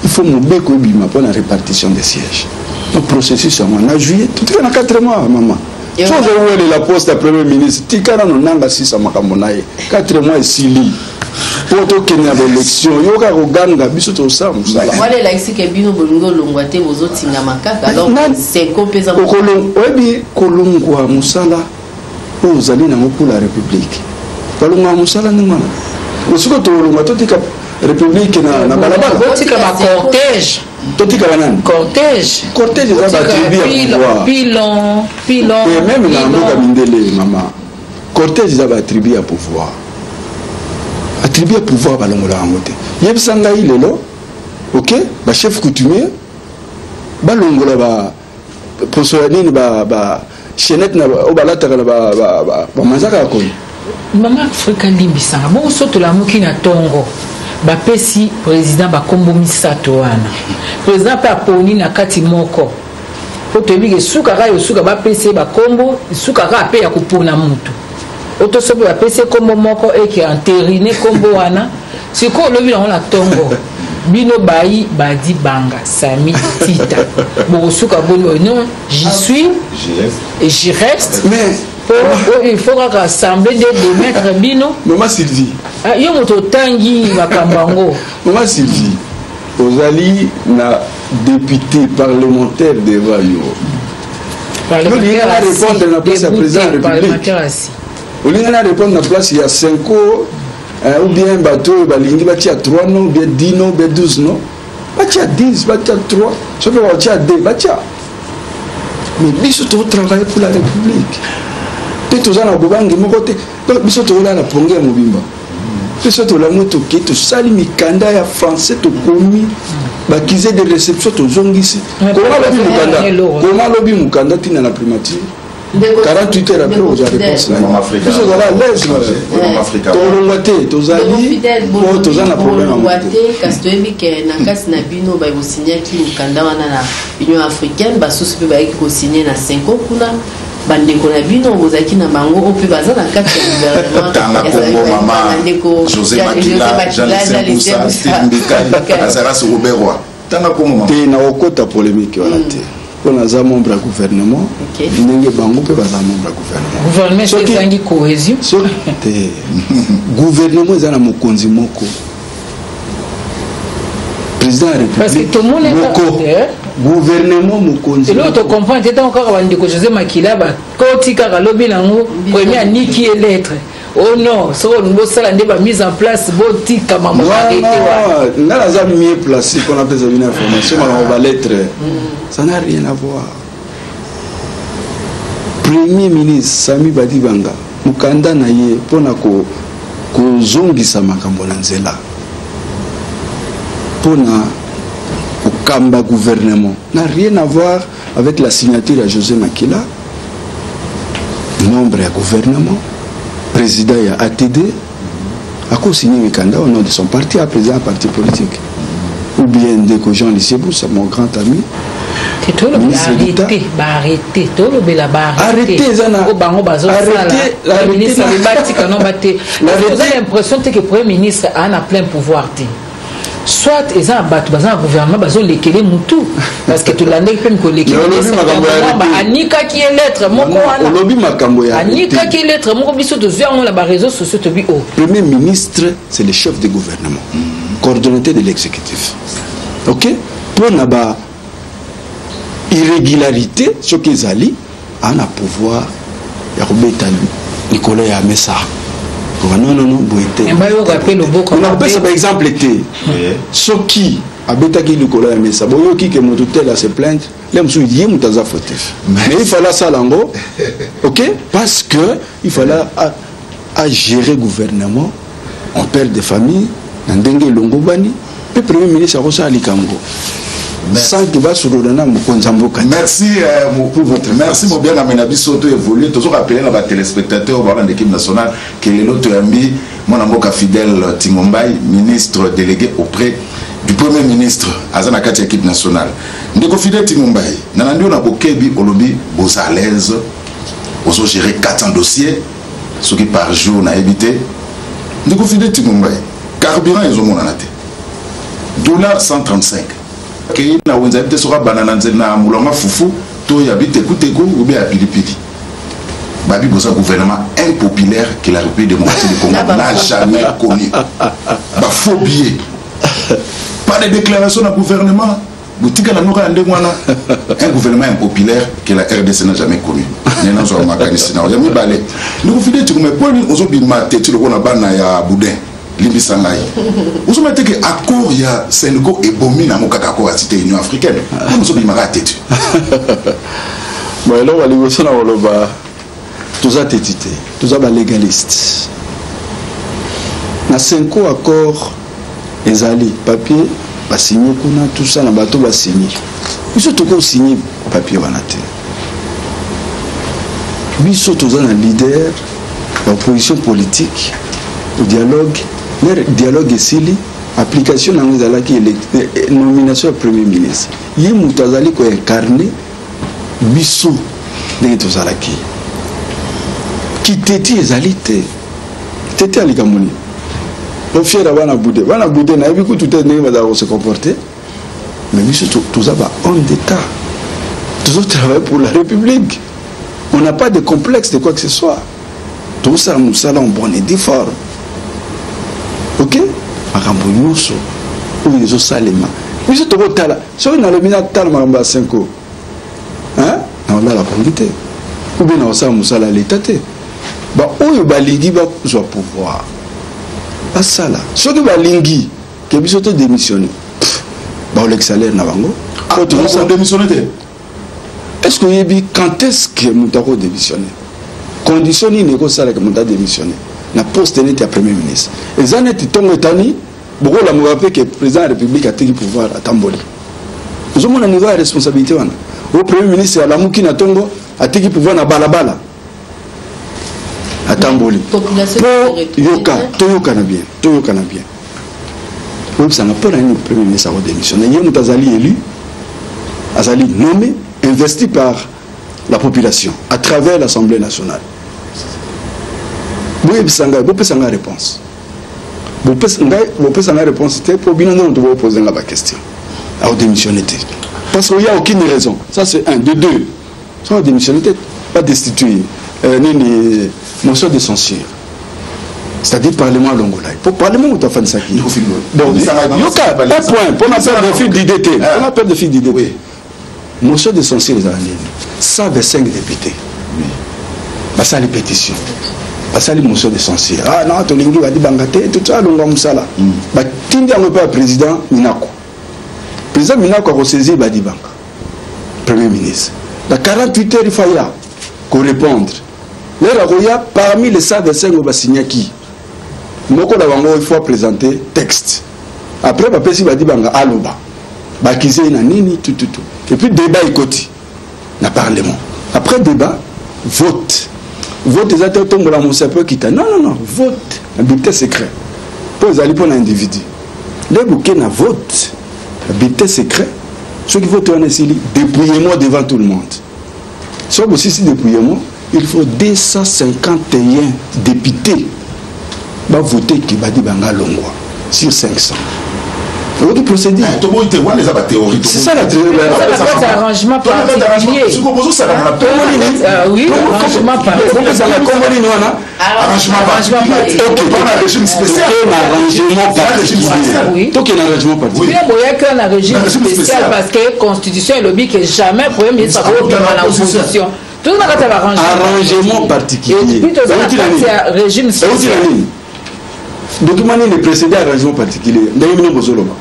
Il faut mobeko ebima mpo na répartition des sièges. Donc processus yango na juillet, totika na 4 mois. Mama, so ozowelela poste ya premier ministre, tika nano Nanga sisa makambo na ye. 4 mois esili mpo tokende na baélection. Yo kaka koganga, biso tosala mosala. Wana elakisi ke bino bolingi olongwa te, bozotingama kaka. Donc CENCO mpe eza Oyebi, kolongwa mosala oyo ozali nango pour la République, balongwaka mosala ndenge wana. Soki tolongwa, totika république na balabala? Botika bacortège. Totika banani? Cortège. Cortège eza batribu ya pouvoir. Pilon pilon. Et même na mboka mindele, mama, cortège eza baattribut ya pouvoir. Attribut ya pouvoir, balongolaka yango te. Yebisa ngai lelo, ok, bachef coutumier balongola ba poso ya nini, ba chaînette na oyo balataka na bamanzaka ya koni? Mama Afrika, limbisanga. Bongo so tolamuki na ntongo, bapesi président bakombo misato wana, président mpe aponi na kati moko, mpo toyebi ke suka kaka yosuka bapesi ye bakombo, suka kaka mpe ya kopona motu oto. So mpe bapesi ye kombo moko eke entérine kombo wana, sikoyo olobi nango na ntongo, bino bayi Badibanga, Sami Tita, bokosuka boni oyo? Non, j'y suis et j'y reste. Mais po il faut kaka assemblée nde démettre bino. Mama Sylvie. Ah, yo moto otangi makambo yango. Mama Sylvie, ozali na député parlementaire devant yo. Olingi na répondre na place ya président ya République? Parlementaire asi. Olingi na répondre na place ya CENCO ou bien bato oyo balingi batia 3 non, ou bien 10 non, ou bien 12 non? Batia 10, batia 3, soki batia 2, batia. Mais biso totravaille pour la République mpe toza na bobangi moko te. Donc biso tokolala pongi ya mobimba. Biso tolamu, toke, tosali mikanda ya français, tokomi baaccusé de réception, tozongisi. Koma lobi mokanda, koma lobi mokanda, ntina na primature, 48 heures après ozwa réponse na yo. Biso ozala à l'aise, tolongwa te, tozali po toza na problème yango te. Kasi toyebi ke na kasi na bino bakosignaki mokanda wana na Union africaine, basusu mpe bayaki kosigne na Cenco kuna. Bandeko na bino bozalaki na bango oyo mpe baza na kati ya gouvernement. Tanga Congo, mama José Makila, Jean Mbusa, Steve Mbikai, Azarias Ruberwa, tanga Congo. Te, nakokota polémique wana te, mpo naza membre ya gouvernement ndenge bango mpe baza membre ya gouvernement. Gouvernement ezangi cohésion. Te, gouvernement eza na mokonzi moko, président ya république moko, gouvernement mokonzi. Eloko tocomprendre te, ntango kaka bandeko José Makila bakoti kaka lobi nango, premier aniki ye lettre: oh non, soki olingi bosala nde bamise en place, botika mambo. Arrêté wana. Nga naza mieux placé mpona apesa bino information. Makambo balettre, ça n'a rien à voir. Premier ministre Sami Badibanga, mokanda na ye mpona kozongisa makambo na nzela, mpona kokamba gouvernement, n'a rien à voir avec la signature ya José Makila, membre ya gouvernement, président ya ATD. Akosigné mikanda au nom de son parti, a président ya parti politique, ou bien ndeko Jean Lucien Bussa, mon grand ami. Tolobela arrêté, baarrêté, tolobela baarrêté oyo bango bazosala. Ministre batika no bate, oza l'impression te que premier ministre aa na plein pouvoir te? Soit eza na bato baza na gouvernement bazolekele mutu, parce que tolandaki mpe mikoleki anikaki ye lettre moko wana. Olobi makambo ya Anikaki lettre moko, biso tozwi yango na baréseaux sociaux, tobi o Premier ministre, c'est le chef de gouvernement, coordonnateur de l'exécutif, ok? Mpo na ba irrégularité soki ezali, aa na pouvoir ya kobeta likolo ya mesa: non, non, non, boye te. Bayoka mpe loboko. Nakopesa baexemple te. Soki abetaki likolo ya mesa, boyoki ke moto tel ase plaindre, le mosusu ye moto aza fautif, mais il fallait asala yango, ok? Parce que il fallait à gérer gouvernement en père de famille na ndenge elongo bani. Mpe premier ministre akosala likambo sans que basolola na mokonzi ya mboka. Merci pour votre merci. Mobiangami na biso, to évolue. Tozorappeler na batéléspectateur balanda équipe nationale ke lelo toyambi mwana mboka Fidèle Tingombai, ministre délégué auprès du premier ministre, aza na kati ya équipe nationale. Ndeko Fidèle Tingombai, nalandi oyo na bokebi. Olobi boza à l'aise, ozogérer 400 dossiers soki par jour, nayebi te. Ndeko Fidèle Tingombai, carburant ezomonana te, dollar 135, kei na wenze ayebi te soki abanda na nzela na molongo fufu to ya bitekuteku ou bien ya pilipili. Babi boza gouvernement impopulaire que la République démocratique du Congo n'a jamais connu. Bafaux billets, pas de déclaration na gouvernement, botikala noka ya ndenge wana. Un gouvernement impopulaire que la RDC n'a jamais connu. Nde nazwa makanisi na ya mibale. Ndeko Fidèle Tingombai, mpo nini ozobima te ti lokola na bana ya boudin? Limbisa ngai, ozomona te ke accord ya Cenco ebomi nango kaka accord ya cité Union africaine? Mpona ozobimaka te ti. Bon, eloko ya liboso na koloba, toza teti te, toza balégaliste. Na Cenco, accord ezali papier basigné kuna, tout ça na bato basigné. Biso tokosigne papier wana te. Biso toza na leader ya opposition politique au dialogue. Lere dialogue esili, application nango ezalaki nomination ya premier ministre. Ye moto azali koincarne biso ndenge tozalaki. Kiteti ezali te, tete ya likambo nini ofiera bana bude, bana bude, nayebi kutu te ndenge bazala kose comporter. Mais biso toza ba homme d'état, tozotravailler pour la république, on n'a pas de complexe de quoi que ce soit. Tozosala mosala en bonne et due forme, ok? Makambo nyonso oyo ezosalema, biso tokotala. Soki nalobi natala makambo ya Cenco, naolala pongi te, ou bien naosala mosala ya leta te. Baoyo balingi bazwa pouvoir, basala. Soki balingi ke biso to démissionne, baolekisa lere na bango. Démissionne te. Est ce que oyebi quand est ce que moto akodémissionne? Condition nini ekosalaka moto adémissionne? Na poste neti ya premier ministre, eza neti ntongo etani, bokolamuka mpe ke président ya République ateki pouvoir, atamboli. Ozomona niveau ya responsabilité wana? O premier ministre alamuki na ntongo, atiki pouvoir na balabala, atamboli. Po yoka, toyokana bien, toyokana bien. Oyebisanga mpo na nini premier ministre akodémissionne? Ye moto azali élu, azali nommé, investi par la population à travers l'Assemblée nationale. Boyebisa ngai, bopesa ngai réponse. Bopesa ngai réponse te, mpo bino nde moto boopose nga baquestion. Aodémissionne te, parce qu'il y a aucune raison. Ça, c'est un. De deux, so adémissionne te, badestitue nini, motion de censure, c'est-à-dire parlement alongola ye, po parlement moto afandisaki. Bon, yoka un point mpona perdre fil d'idée te, mpona perdre fil d'idée te. Motion de censure ezala nini? 125 députés basali pétition, basali motion de censure. Ah non, tolingi Badibanga te, tout ça, alongwa mosala. Batindi yango mpe ya président Minaku. Président Minaku akosaisir Badibanga, premier ministre, na 48 heures il aya korépondre. Lere akoya, parmi les 125 oyo basignaki, moko na bango, il faut présenter texte. Après bapesi Badibanga aloba, bakize ye na nini, tututu, et puis débat ekoti na parlement. Après débat, vote. Vote eza te otombola mosapi, okita. Non, non, non, vote na bulletin secret, mpo ezali mpo na individu nde boke na vote na bulletin secret. Soki vote wana esili, dépouillement devant tout le monde. Soki bosisi dépouillement, il faut 251 députés bavote ke Badibanga longwa sur 500. Oyoki procédure? Toboyi te, wana eza bathéorie. C'est ça la théorie. Arrangement particulier. Oui, arrangement particulier. Kombo nini wana? Arrangement particulier. Régime spécial. Arrangement particulier. Tokende arrangement particulier. Bien, boyaki na régime spécial parce que constitution elobi que jamais premier ministre akokima na opposition. Toza na kati ya arrangement particulier. Et puis toza na kati ya régime spécial. Document nini précédé arrangement particulier ndenge bino bozoloba?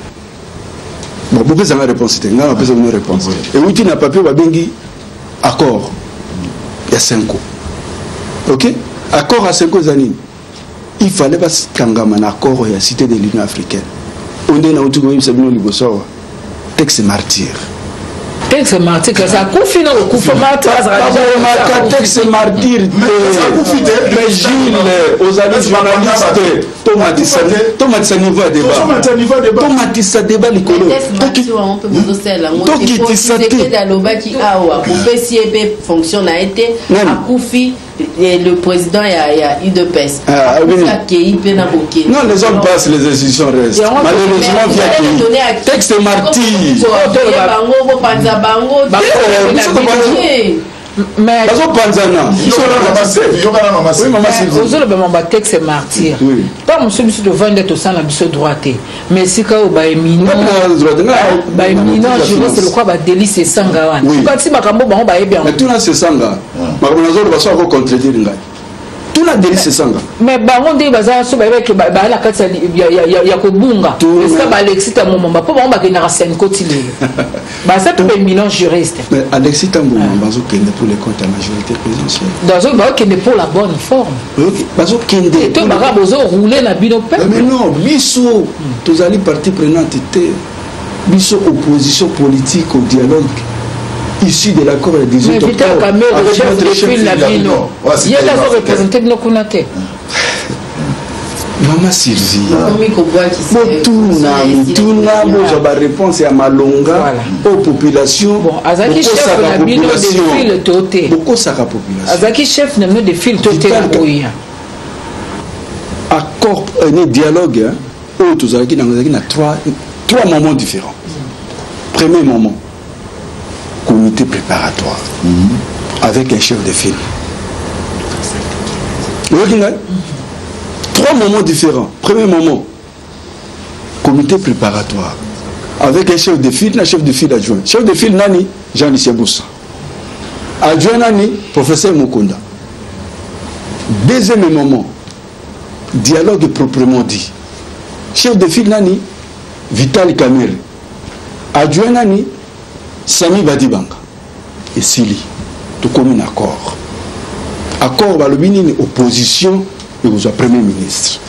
Bon, bopesanga réponse te, ngai napesa bino réponse. Euti na papier babengi accord ya Cenco. Ok, accord ya Cenco eza nini? Il fallait bakangama na accord ya Cité de l'Union africaine, oyo nde nauti koyebisa bino liboso awa, texte martyr. Texte martyr, kasi akufi na kokufa, martyr. Babomaka texte martyr te. Mais Gilles, ozali journaliste, tomatisa niveau ya débat, tomatisa débat likolo. Tokitisa te. Alobaki awa bopesi ye mpe fonction na ye te, akufi. Le président ya UDPS Ah, akei mpe na bokende. Non, les hommes passent, les institutions restent. Malheureusement, via texte martyr. Bango bopanza bango. Bazopanzana. Ozoloba batexte martyr, ntango mosusu biso tovandi, tosala biso droit te, mais esika oyo baéminent juriste lokwa baDelly Sesanga wana, okati makambo bango bayebi yango. Tuna Sesanga, makambo nazoloba, so akocontredire ngai. Tuna Delly Sesanga. Mais bango nde baza so bayebaki baya na kati ya kobunga esika baAlexis Thambwe Mwamba, mpo bango bakendaka Cenco ti lelo, baza mpe baéminent juriste. Mais Alexis Thambwe Mwamba azokende pour le compte ya majorité présidentielle. Bazokende pour la bonne forme. Bazokende. To baka bozoroule na bino mpe. Mais non, biso tozali partie prenante te. Biso opposition politique au dialogue issu de l'accord ya 18 octobre. Chef de file na bino, ye azo représente bino kuna te. Mama Sylvie, botuna mituna, bozwa baréponse ya malonga oyo population. Azalaki chef na bino de file to te? Bokosaka population. Azalaki chef na bino de file to te na boya? Accord ni dialogue oyo tozalaki nango ezalaki na trois moments différents. Premier moment, comité préparatoire avec un chef de file. Oyoki ngai? Trois moments différents. Premier moment, comité préparatoire avec un chef de file na chef de file adjoint. Chef de file nani? Jean Lucien Bussa. Adjoint nani? Professeur Mokonda. Deuxième moment, dialogue proprement dit. Chef de file nani? Vital Kamerhe. Adjoint nani? Sami Badibanga. Esili, tokomi na accord. Accord balobi nini? Opposition. Ekozwa premier ministre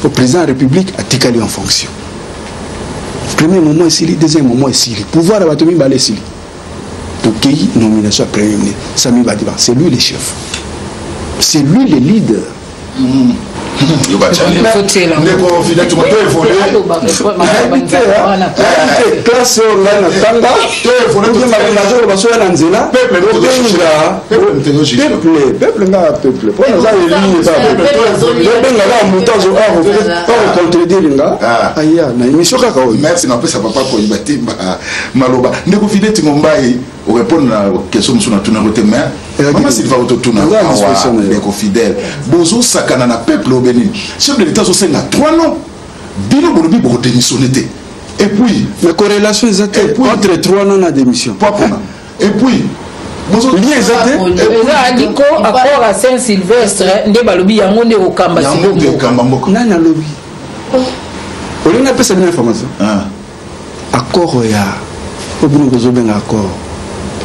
po président ya république atikali en fonction. Premier moment esili, deuxième moment esili, pouvoir ya bato mibale esili. Tokei nomination ya premier ministre Sami Badiba, c'est lui le chef, c'est lui le leader. Ndeko Fidèle, to évolue. Classe oyo ngai natanga, nazoloba soya na nzela, obenga peuple, peuple nga peuple mpo naza élu, obenga kaka moto azocontredire nga, aya na émission kaka oyo. Merci, napesa papa Koyiba te maloba. Ndeko Fidèle Tingombai, orépondre na question mosusu natunako te, mais mama Sylva ototuna awa. Ndeko Fidèle, bozosakana na peuple obe nini? Chef de l'État azosenga trois noms, bino bolobi bokodémissionne te, et puis Mais corrélation eza te entre trois noms na démission. Pona et puis lien eza te. Eza aliko accord ya Saint Sylvestre nde balobi yango nde kokamba. Yango nde ekamba mboka. Nani alobi? Olingi apesa bino information? Accord ya oyo bino bozobenga accord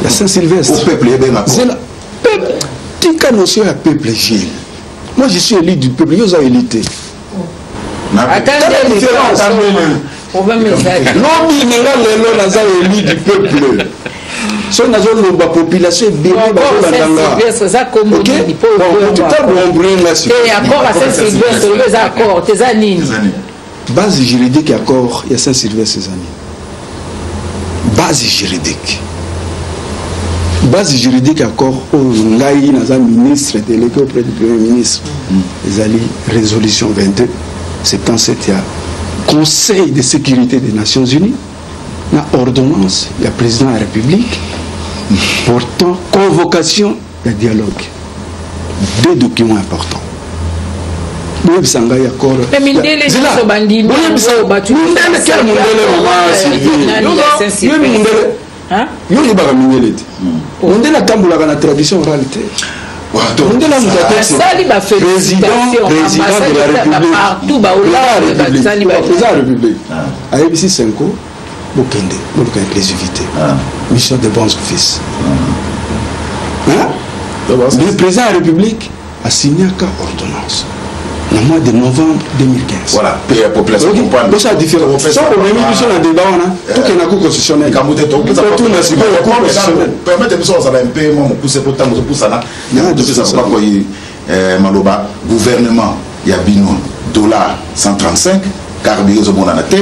ya Saint Sylvestre, au peuple ebenga. Zela, peuple, tika notion ya peuple. Gilles, moi je suis élu du peuple, yo oza élu te. Ata nde problème ezali. Lobi ninga, lelo naza élu du peuple. Soki nazoloba, population ebele bazolandanga. Eza kombo nini po bombringa? Te, accord ya Saint Sylvestre, olobi eza accord te, eza nini? Base juridique ya accord ya Saint Sylvestre eza nini? Base juridique, base juridique ya accord oyo ngai naza ministre délégué auprès du premier ministre, ezali résolution 22 77 ya Conseil de sécurité des Nations unies na ordonnance ya président ya République portant convocation ya dialogue. Deux documents importants. Boyebisa ngai accord. Mais mindele nyonso bandimi. Mindele, quel mondele? Mama Sylvie, yo mindele, yo oyebaka mindele te. Mondele atambolaka na tradition orale te. Mondele moto asali. Président de la République, République, président ya République ayebisi Cenco: bokende boluka inclusivité, mission de bons offices. Le président de la République asignaka ordonnance na mois de novembre 2015. Voilà, pe ya population comprendre. Bosa différence. So omemi biso na débat wana, tokenda Cour constitutionnelle, totuna sikoyo Cour constitutionnelle. Permettre biso ozala mpe mwa mokuse po ntango ozopusana, topesa papa Koyi maloba. Gouvernement ya bino, dollar 135, carburant ezomonana te,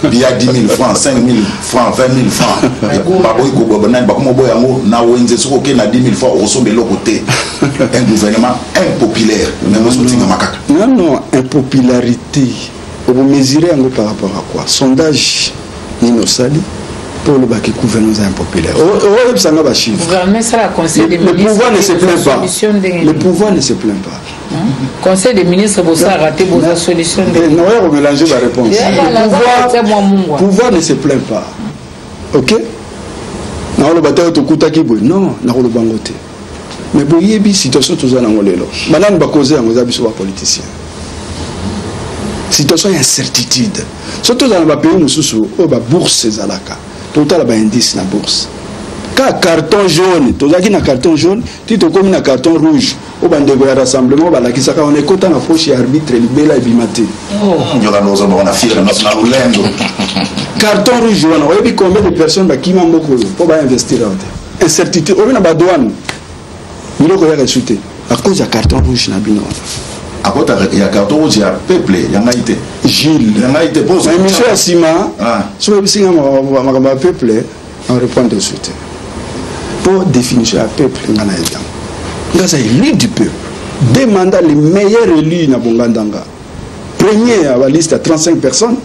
biya 10 000 francs, 5 000 francs, 20 000 francs, baboyi nani bakoma oboya yango na wenze. Soki okei na 10 000 francs, okosomba eloko te. Un gouvernement impopulaire, mais bozotingama kaka. Non, impopularité, okomesure yango par rapport à quoi? Sondage nini osali mpo olobaki gouvernement eza impopulaire? Oyebisanga bachiffre. Gouvernement esala conseil des Le pouvoir ne se plaint pas. Solution ndenge? Le pouvoir ne se plaint pas. Conseil des ministres bosala te, boza solution ndenge? Naoya komélanger baréponse. Pouvoir ne se plaint pas, ok? Nakoloba te oyo tokutaki boye, non, nakoloba yango te. Mais boyebi situation toza nango lelo, banani bakoze yango? Eza biso bapoliticien. Situation ya incertitude, so tozala na bapays mosusu oyo babourse ezalaka, totala baindice na bourse ka carton jaune. Tozalaki na carton jaune ti tokómi na carton rouge oyo bandeko ya rassemblement balakisaka wana, ekota na poche ya arbitre, libela ebima te. Yokanda ozobaka na fiere na lolendo. Carton rouge wana, oyebi combien de personnes bakima mboka oyo mpo bainvestir awa te? Incertitude oyo na badouane, biloko eyaka esu te à cause ya carton rouge na bino wana. Akota ya carton rouge ya peuple, ya ngai te. Gilles, ya ngai te. Na émission ya nsima, soki oyebisinga makambo ya peuple, en répondre osu te, mpo définition ya peuple, nga nayebi yango. Nga aza élu du peuple, deux mandats, le meilleur élu na Bongandanga, premier ya baliste ya 35 personnes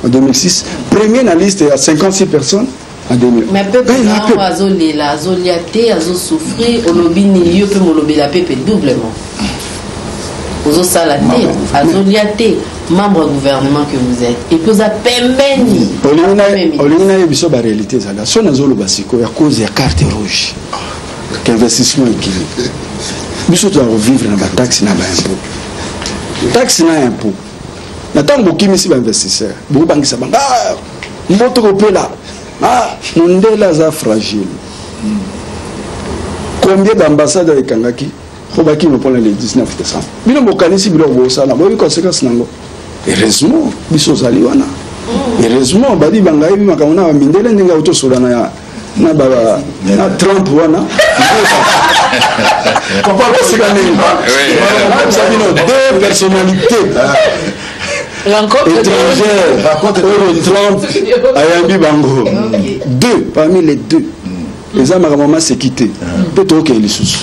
en 2006, premier na liste ya 56 personnes en 2000. Mais peuple yango azolela, azolia te, azosouffrir. Olobi nini? Yo mpe molobela peuple doublement, ozosala te, azolia te, membre ya gouvernement que vous êtes, et puis oza pembeni. Olingi nayebi biso baréalité ezala so nazoloba sikoyo ya cause ya carte rouge qu'investissement ekili. Biso toza kovivre na bataxe na baimpôt, taxe na impôt. Na ntango bokimisi bainvestisseur, bokobangisa bango mboto kopela. Mondele aza fragile. Combien d'ambassade ekangaki? Mpo bakima mpona le 19 décembre. Bino bokanisi biloko bosala, boyebi conséquence nango. Heureusement biso ozali wana. Heureusement badi banga yebi makambo na bamindele ndenge autosola na na ba na Trump wana. Papa basika nini? Nayebisa bino deux personnalités étrangères oyo Trump ayambi bango. Deux parmi les deux. Eza makambo maseki te mpe tookende lisusu.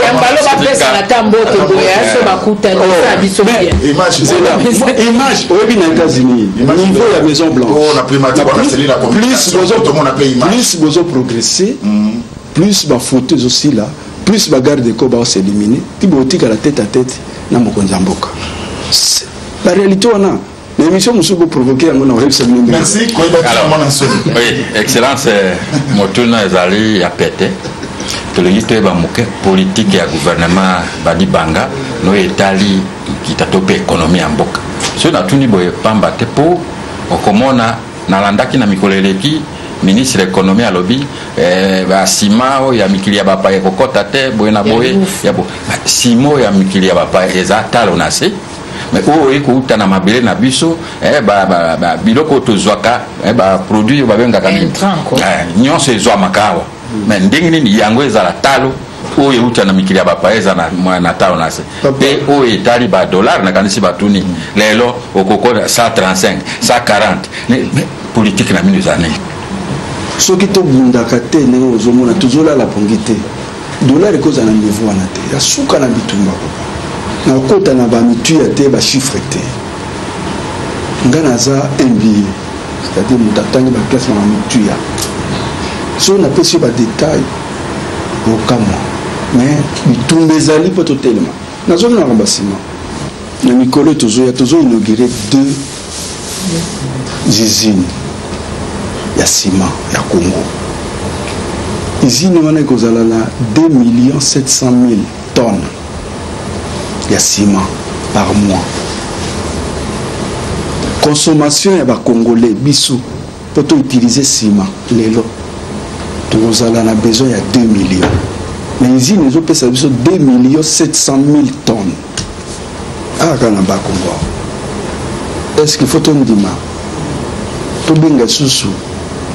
Yambalo bapesaka ata mbote boye aso bakutani osala biso bien. Image oyebi na États-Unis, niveau ya Maison Blanche, plus bozo progresser, plus bafoto ezosila, plus bagarde corps baoselimine, ti botikala tête à tête na mokonzi ya mboka. La réalité wana na émission mosusu boprovoke yango na oyebisa bino. Merci koyeba mwana nsoni. Oui, excellence, motuna ezali ya pete. Tolingi toyeba moke politike ya gouvernement Badibanga no etali nkita to mpe économie ya mboka. Soki natuni boye pamba te, mpo okomona nalandaki na mikolo eleki ministre économie alobi basima oyo ya mikili ya bapaya ekokɔta te boye na boye ya bo sima oyo ya mikili ya bapaya eza talo na se, mais oyo ekouta na mabele na biso, biloko oyo tozwaka, baproduit oyo babengaka nyonso ezwamaka awa, mais ndenge nini yango ezala talo, oyo euta na mikili ya bapaya eza na talo na se? Mpe oyo etali badollar, nakanisi batuni lelo okokota 135, 140, mais politike na bino eza nini? Soki tobundaka te, ndenge ozomona tozolala pongi te, dollar ekozala na niveau wana te ya suka na bitumba. Papa, nakota na bamituya te, bachiffre te. Nga naza MBA, c'est-à-dire moto atangi baclasse na bamituya. Soki napesi yo badetail, okamwa. Mais bitumba ezali mpo totelema. Nazongi na makambo ya nsima. Na mikolo tozoya, tozoinaugure deux usines ya ciment ya Congo. Usine wana ekozala na 2 millions 700 000 tonnes ya ciment par mois. Consommation ya bacongolais, biso mpo toutilize ciment lelo, tokozala na besoin ya 2 millions, mais usine ezopesa biso 2 millions 700 000 tonnes awa kaka na Bakongo awa. Est ce qu'il faut tondima tobenga lisusu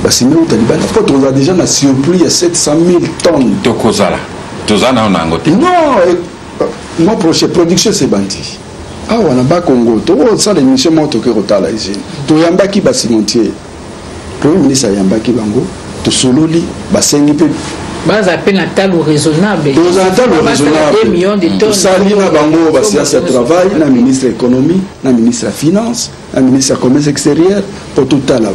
basima euta libanda, mpo tokozala déjà na surplus ya 700 000 tonnes? Tokozala, toza nano na yango te. Non, mois prochain production sebandi awa na Bakongo. Tokosala émission moko, tokoki kotala usine. Toyambaki bacimentier, premier ministre ayambaki bango, tosololi, basengi mpe baza mpe na talo raisonnable. Tozala talo raisonnable. Tosali na bango baséance ya travail na ministre ya économie, na ministre ya finance, na ministre ya commerce extérieur, mpo totala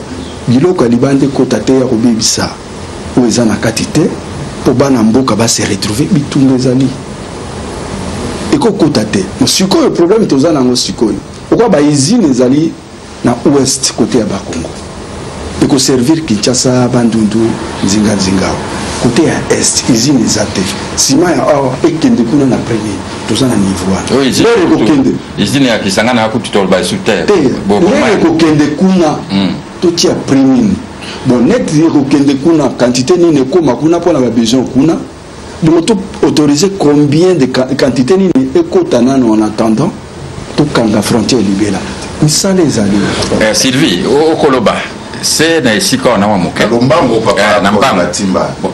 biloko ya libanda ekota te ya kobebisa oyo eza na kati te, mpo bana mboka base retrouve. Bitumba ezali, ekokota te. Sikoyo problème toza nango sikoyo, okwa bausine ezali na ouest, côté ya Bakongo, ekoservir Kinshasa, Bandundu, nzinganzinga. Côté ya est, usine eza te. Nsima ya awa ekende kuna na premier, toza na niveau wana. Lere ekokende usine ya Kisangani akuti toloba esu te. Te, lere ekokende kuna, totia prix nini? Bon, net ekokende kuna, quantité nini ekóma kuna mpona babesoin kuna? Donc to autoriser combien de quantité nini ekota nano, en attendant tokanga frontière libela. Misala ezali. Sylvie, okoloba se na esika wana mwa moke. Lombango, papa. Na mbango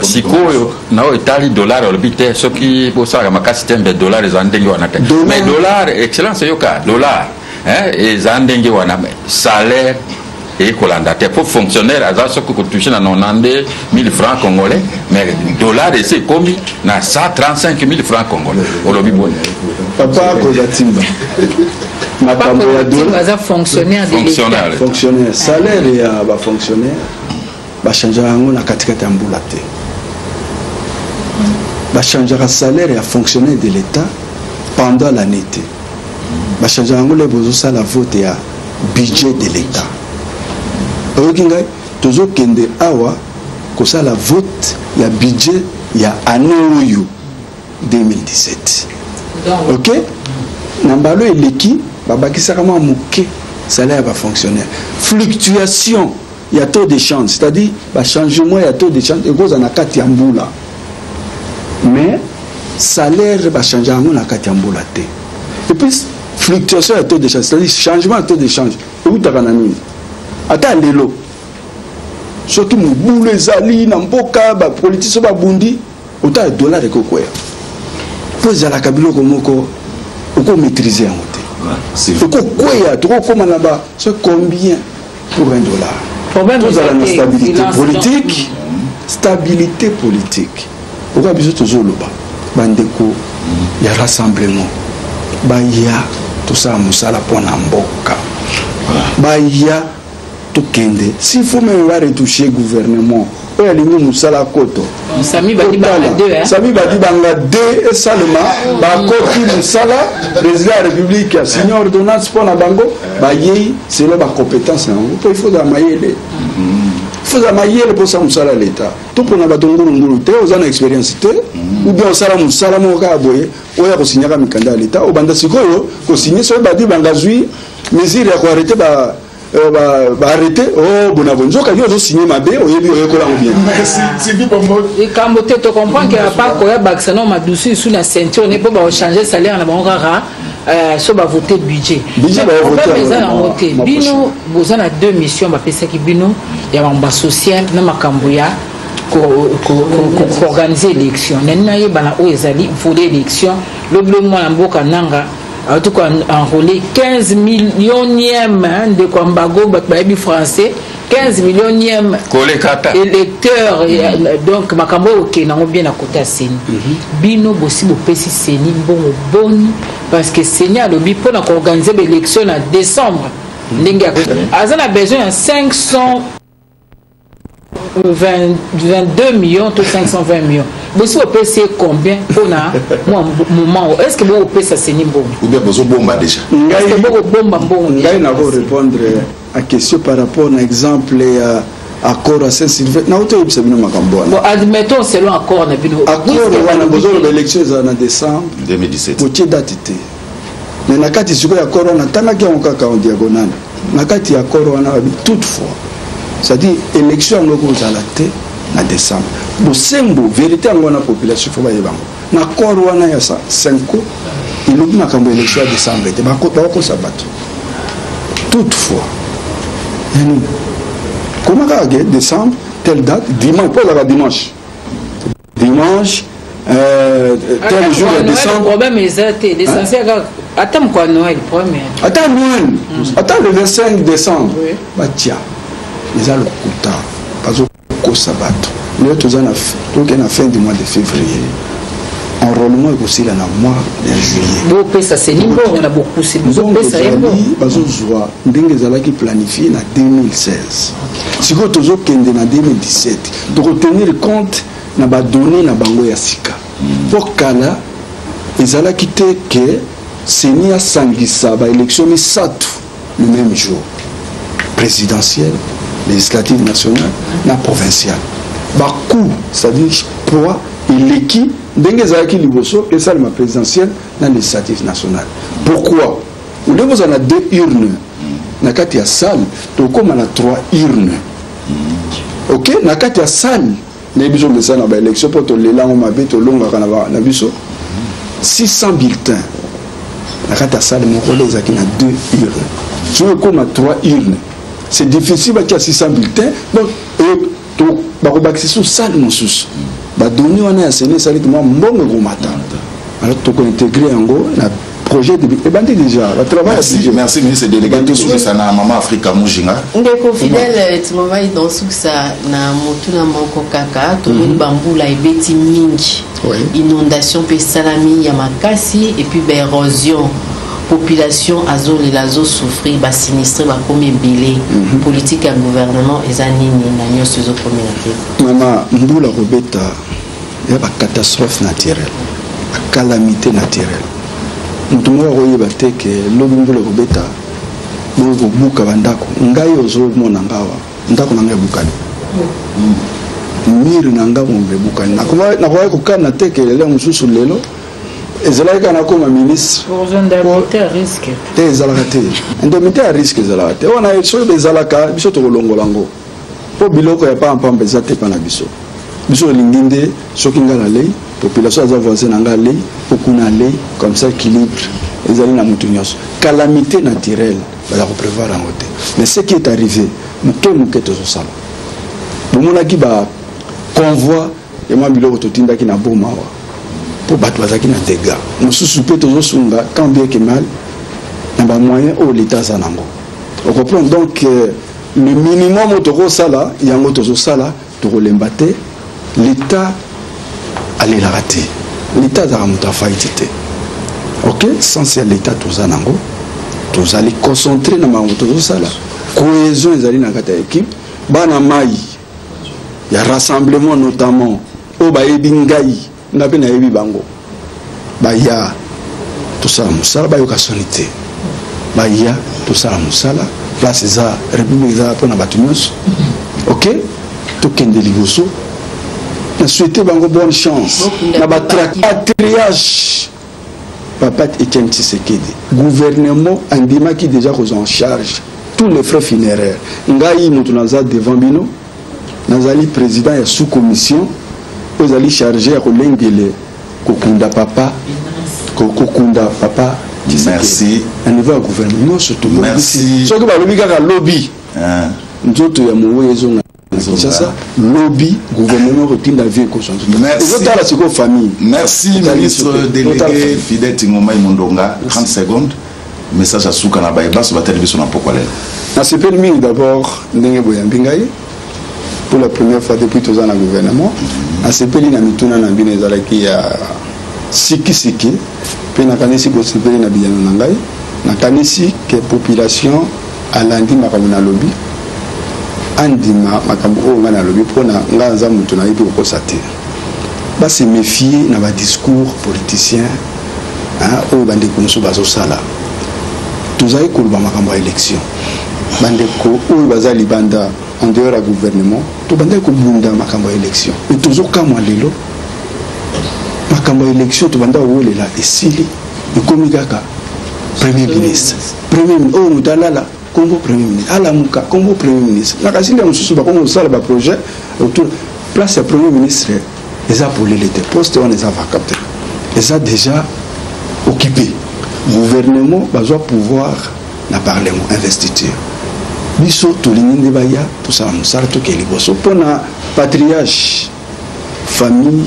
sikoyo na oyo etali dollar, olobi te soki bosalaka makasi te mbe dollar eza ndenge wana te. Mais dollar, excellence, yoka, dollar eza ndenge wana, salaire ekolanda te, po fonctionnaire aza soki kotouche na 92 000 francs congolais, mais dollar esi ekomi na 135 000 francs congolais. Olobi boni? Papa Kozatimba, makambo ya dollar, aza fonctionnaire. Fonctionnaire. Fonctionnaire, salaire ya bafonctionnaire bachangeaka yango na katikati ya mbula te. Bachangeaka salaire ya fonctionnaire de l'État pendant l'année te. Bachangeaka yango le bozosala vote ya budget de l'État. Oyoki ngai? Tozokende awa kosala vote ya budget ya année oyo 2017. Ok, na mbalo eleki babakisaka mwa moke salaire ya bafonctionnaire. Fluctuation ya taux d'échange, c'est-à-dire bachangement ya taux d'échange ekozala na kati ya mbula. Mais salaire bachange yango na kati ya mbula te. Et puis fluctuation ya taux d'échange, c'est-à-dire changement ya taux d'échange, eutaka na nini? Ata lelo soki mobulu ezali na mboka, bapolitisien babundi, otala dollar ekokwea, mpo ezalaka biloko moko okomaîtrise yango te. Ekokweya, tokokóma na ba so combien pour 1 dollar. Problème Tozala na eza te, stabilité silence. politique, stabilité politique. Okoya biso tozoloba, bandeko ya rassemblement baya, tosala mosala mpo na mboka, baya tokende. S'il faut même baretoucher gouvernement oyo alingi mosala koto. Sami Badibanga deux, hein? Sami Badibanga 2 esalema, bakoti mosala, président ya République asigne ordonnance mpo na bango, bayei selon bacompétence na bango, mpo il faut zala mayele, il faut zala mayele mpo osala mosala ya l'État. To mpona bato ngulungulu te, oza na expérience te, ou bien osala mosala moko kaka boye, oyo akosignaka mikanda ya l'État, obanda sikoyo kosigne. Soki Badibanga azwi mesure ya koarrêter ba baarrêté o bona boye, nzoka yo ozosigne mabe, oyebi, oyekola yango bien. Merci Sylvie Bombo. Likambo te, tocomprendre ke apa koya bakisa no madusu isu na ceinture ne mpo bakochange salaire na bango kaka so bavote budget. Budget bavote Problème eza yango nango te. mois Bino boza na deux missions bapesaki bino, ya makambo ya social na makambo ya koorganiser élection. Nani nayeba na oyo ezali volet élection? Lobi lobi mwana mboka nanga auti koenrôler 15 millionième, hein, ndeko ya mbago, bato bayebi français, 15 millionième Koleka ata. électeur. Donc makambo oyo okende yango bien na kota ya CENI. Bino bosi bopesi CENI mbongo boni? Parce que CENI alobi mpona koorganiser baélection na décembre, ndenge aza na besoin ya 522 millions to 520 millions. Bosi bopesi ye combien mpona mwa moment oyo? Est ce que bokopesa CENI mbongo? Ou bien bozobomba déjà? Est ce que bokobomba mbongo? Ngai nako répondre à question par rapport na exemple ya accord ya Saint Sylvestre. Nauti oyebisa bino makambo wana. Bon, admettons selon accord na bino. Accord wana bozoloba, élection ezala na décembre 2017. Botie date te, mais na kati sikoyo ya accord wana, tangaki yango kaka en diagonale. Na kati ya accord wana babi toutefois, c'est-à-dire élection yango ekozala te na décembre. Bosembo, vérité yango wana, population faut bayeba yango. Na accord wana ya cinco elobi makambo ya élection ya décembre te. Bakokosa bato. Toutefois ya nini? Koma kaka ke décembre, telle date, dimanche, mpo ezalaka dimanche, dimanche tel jour ya décembre. Problème eza te, l'essentiel kaka ata mokolo ya Noël, problème ya Ata Noël, ata le 25 décembre. Batia eza lokuta, bazokosa bato. Lelo toza na toke na fin du mois de février, enrôlement ekosila na mois ya juillet. Bopesa CENI mbongo na bokusi, Mbongo bozopesa ye mbongo? Ezali bazozwa ndenge ezalaki planifié na 2016. Sikoyo tozokende na 2017, tokotenir compte na badonnées na bango ya sika, mpo kala ezalaki te ke CENI asangisa baélection misato le même jour: présidentielle, législative nationale na provinciale. Bacoût, c'est-à-dire poids eleki ndenge ezalaki liboso esalema présidentielle na législative nationale. Pourquoi? Au lieu bozala na deux urnes na kati ya salle, tokóma na trois urnes, ok, na kati ya salle. Nayebi biso mesa na baélection, mpo tolela yango mabe, tolongaka na biso 600 bulletins na kati ya salle moko. Oyo ezalaki na deux urnes, soki ekóma trois urnes, c'est difficile batia 600 bulletins. Donc bakobakisa so salle mosusu. Badonnées wana ya CENI esaliki mwa mbongo ekomata, alors tokointégrer yango na projet de ebandi déjà batravail ya budget. Merci, ministre délégué. Tosukisa na Mama Afrika Mujinga. Ndeko Fidèle Timomai, tosukisa na motuna moko kaka. Tomoni bambula ebeti mingi, inondation mpe esalami ya makasi, et puis baérosion, population azolela, azosouffrir, basinistrés bakomi ebele. Politique ya gouvernement eza nini na nyonso ezokomela te? Mama, mbula kobeta ya bacatastrophe naturelle, bacalamité naturelle, moto moko akoyeba te ke lobi mbula ekobeta bongo kobuka bandako. Ngai ozomona nga awa, ndako na ngai ebukani, mur na nga mombe ebukani. Nakoki kokana te ke lelo mosusu, lelo ezalaki kaka nakoma ministre. Indemnité ya risque? Te, ezalaka te. Indemnité ya risque ezalaka te wana. Soki ezalaka, biso tokolongola yango, mpo biloko ya pampamba eza te mpa na biso. Biso olingi nde soki ngai nalei Population aza voisin na nga alei, po kuna alei, comme ça équilibre ezali na mutu nyonso. Calamité naturelle baza ko prévoir yango te. Mais ce qui est arrivé, moke moke tozosala. Bomonaki ba convoi ya mwa biloko totindaki na Boma awa mpo bato bazalaki na dégâts mosusu, mpe tozosunga tant bien que mal na ba moyen oyo l'État aza nango. Ocomprendre? Donc le minimum oyo tokosala, yango tozosala, tokolemba te. L'État alelaka te, l'État azalaka moto afaiti te. Ok, sens ya l'État toza nango, tozali concentré na makambo tozosala. Cohésion ezali na kati ya équipe. Bana mai ya rassemblement notamment, oyo bayebi ngai, nga mpe nayebi bango, baya tosala mosala, bayoka soni te, baya tosala mosala. Place eza, république eza mpona bato nyonso. Ok, tokende liboso. Na souhaite bango bonne chance na bapatriarche papa Etienne Tshisekedi. Gouvernement andimaki déjà kozwa en charge tous les frais funéraires. Ngai moto naza devant bino, nazali président ya sous commission oyo ezali chargé ya kolengele kokunda papa, kokunda papa. Merci. Na niveau ya gouvernement nyonso tobongisi. Soki balobi kaka lobi nzoto ya mowe ezonga Kinshasa, lobi gouvernement kotinda vie ekozwa nzoto, ezotala sikoyo famille. Merci, ministre délégué Fidèle Tingomai Mondonga. 30 secondes, message ya suka na baye baso batali biso na pokwa lelo. Nasepeli mingi d'abord ndenge boyambi ngai pour la première fois depuis toza na gouvernement. Nasepeli na mituna na bino, ezalaki ya sikisiki, mpe nakanisi bosepeli na biyano na ngai. Nakanisi ke population alandi makambo nalobi, andima makambo oyo ngai nalobi, mpona ngai aza moto nayebi kokosa te. Base méfier na badiscours politicien oyo bandeko mosusu bazosala. Tozali koloba makambo ya élection, bandeko oyo baza libanda, en dehors ya gouvernement, tobandaki kobunda makambo ya élection, mais tozokamwa lelo makambo ya élection tobanda kowelela esili, ekomi kaka premier ministre, premier ministre oyo moto alala kombo premier ministre, alamuka kombo premier ministre. Na kasili ya mosusu bakomi kosala baprojet autour. Place ya premier ministre eza polele te, poste wana eza vacant te, eza déjà occupé. Gouvernement bazwa pouvoir na parlement, investiture. Biso tolingi nde baya tosala mosala, tokee liboso mpona patriarche. Famille,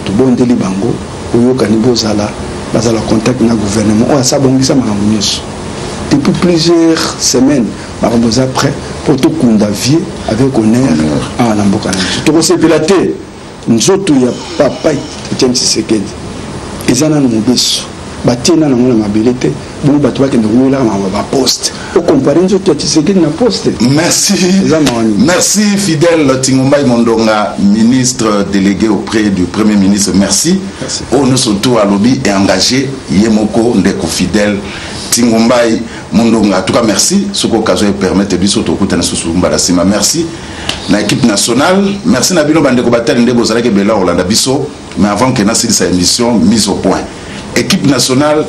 tobondeli bango boyokani, bozala, bazala contact na gouvernement oyo asa bongisa makambo nyonso depuis plusieurs semaines. Makambo eza prêt mpo tokunda vie avec honneur awa na mboka na biso. Tokosepela te nzoto ya papa Etienne Tshisekedi eza nano mobesu, batie nano yango na mabele te, bongo bato bakende kowelaka makambo baposte, okompare nzoto ya Tshisekedi na poste. Merci. Eza mawa nini? Merci, Fidèle Tingombai Mondonga, ministre délégué auprès du Premier ministre. Merci. Merci. Oyo nyonso to alobi et engagé ye moko ndeko Fidèle Tingombai Mondonga. En tout cas, merci. Soki occasion permettre biso, tokutana susu mbala nsima. Merci na équipe nationale, merci na bino bandeko batali nde bozalaki ebele kolanda biso. Mais avant ke nasilisa émission, mise au point: équipe nationale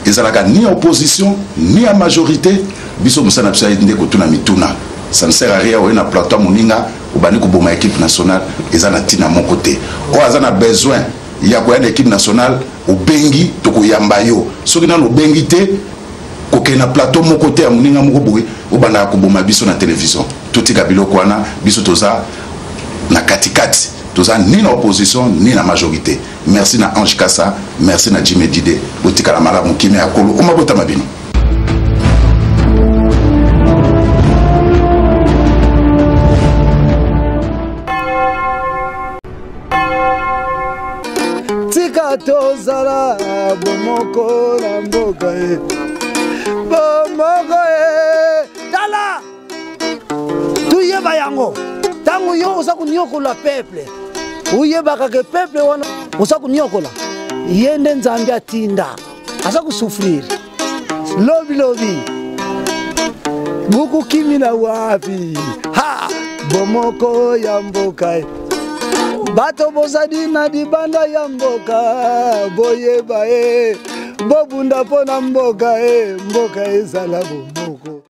ezalaka ni opposition ni ya majorité. Biso mosala na biso aye nde kotuna mituna. Ça ne sert à rien oye na plateau ya moninga, obandi koboma équipe nationale, eza na ntina moko te. Oyo aza na besoin ya koya na équipe nationale, obengi, tokoyamba yo. Soki nano obengi te, kokende na plateau moko te ya moninga moko boye, obandaka koboma biso na télévision. Totika biloko wana. Biso toza na katikati, toza ni na opposition ni na majorité. Merci na Ange Kasa, merci na Jimmy Dide. Botikala malamu, kimia ya kolo omabotama bino. Tika tozala bomoko na mboka ye, bomoko ye. Tala, tuyeba yango. Ntango yo oza koniokola peuple, oyebaka ke peuple wana oza koniokola ye nde Nzambe atinda aza kosouffrir. Lobilobi bokokimila wapi? Ha, bomoko ya mboka. Bato bozali na libanda ya mboka, boyeba ye, bobunda mpo na mboka ye, mboka ezala bomoko.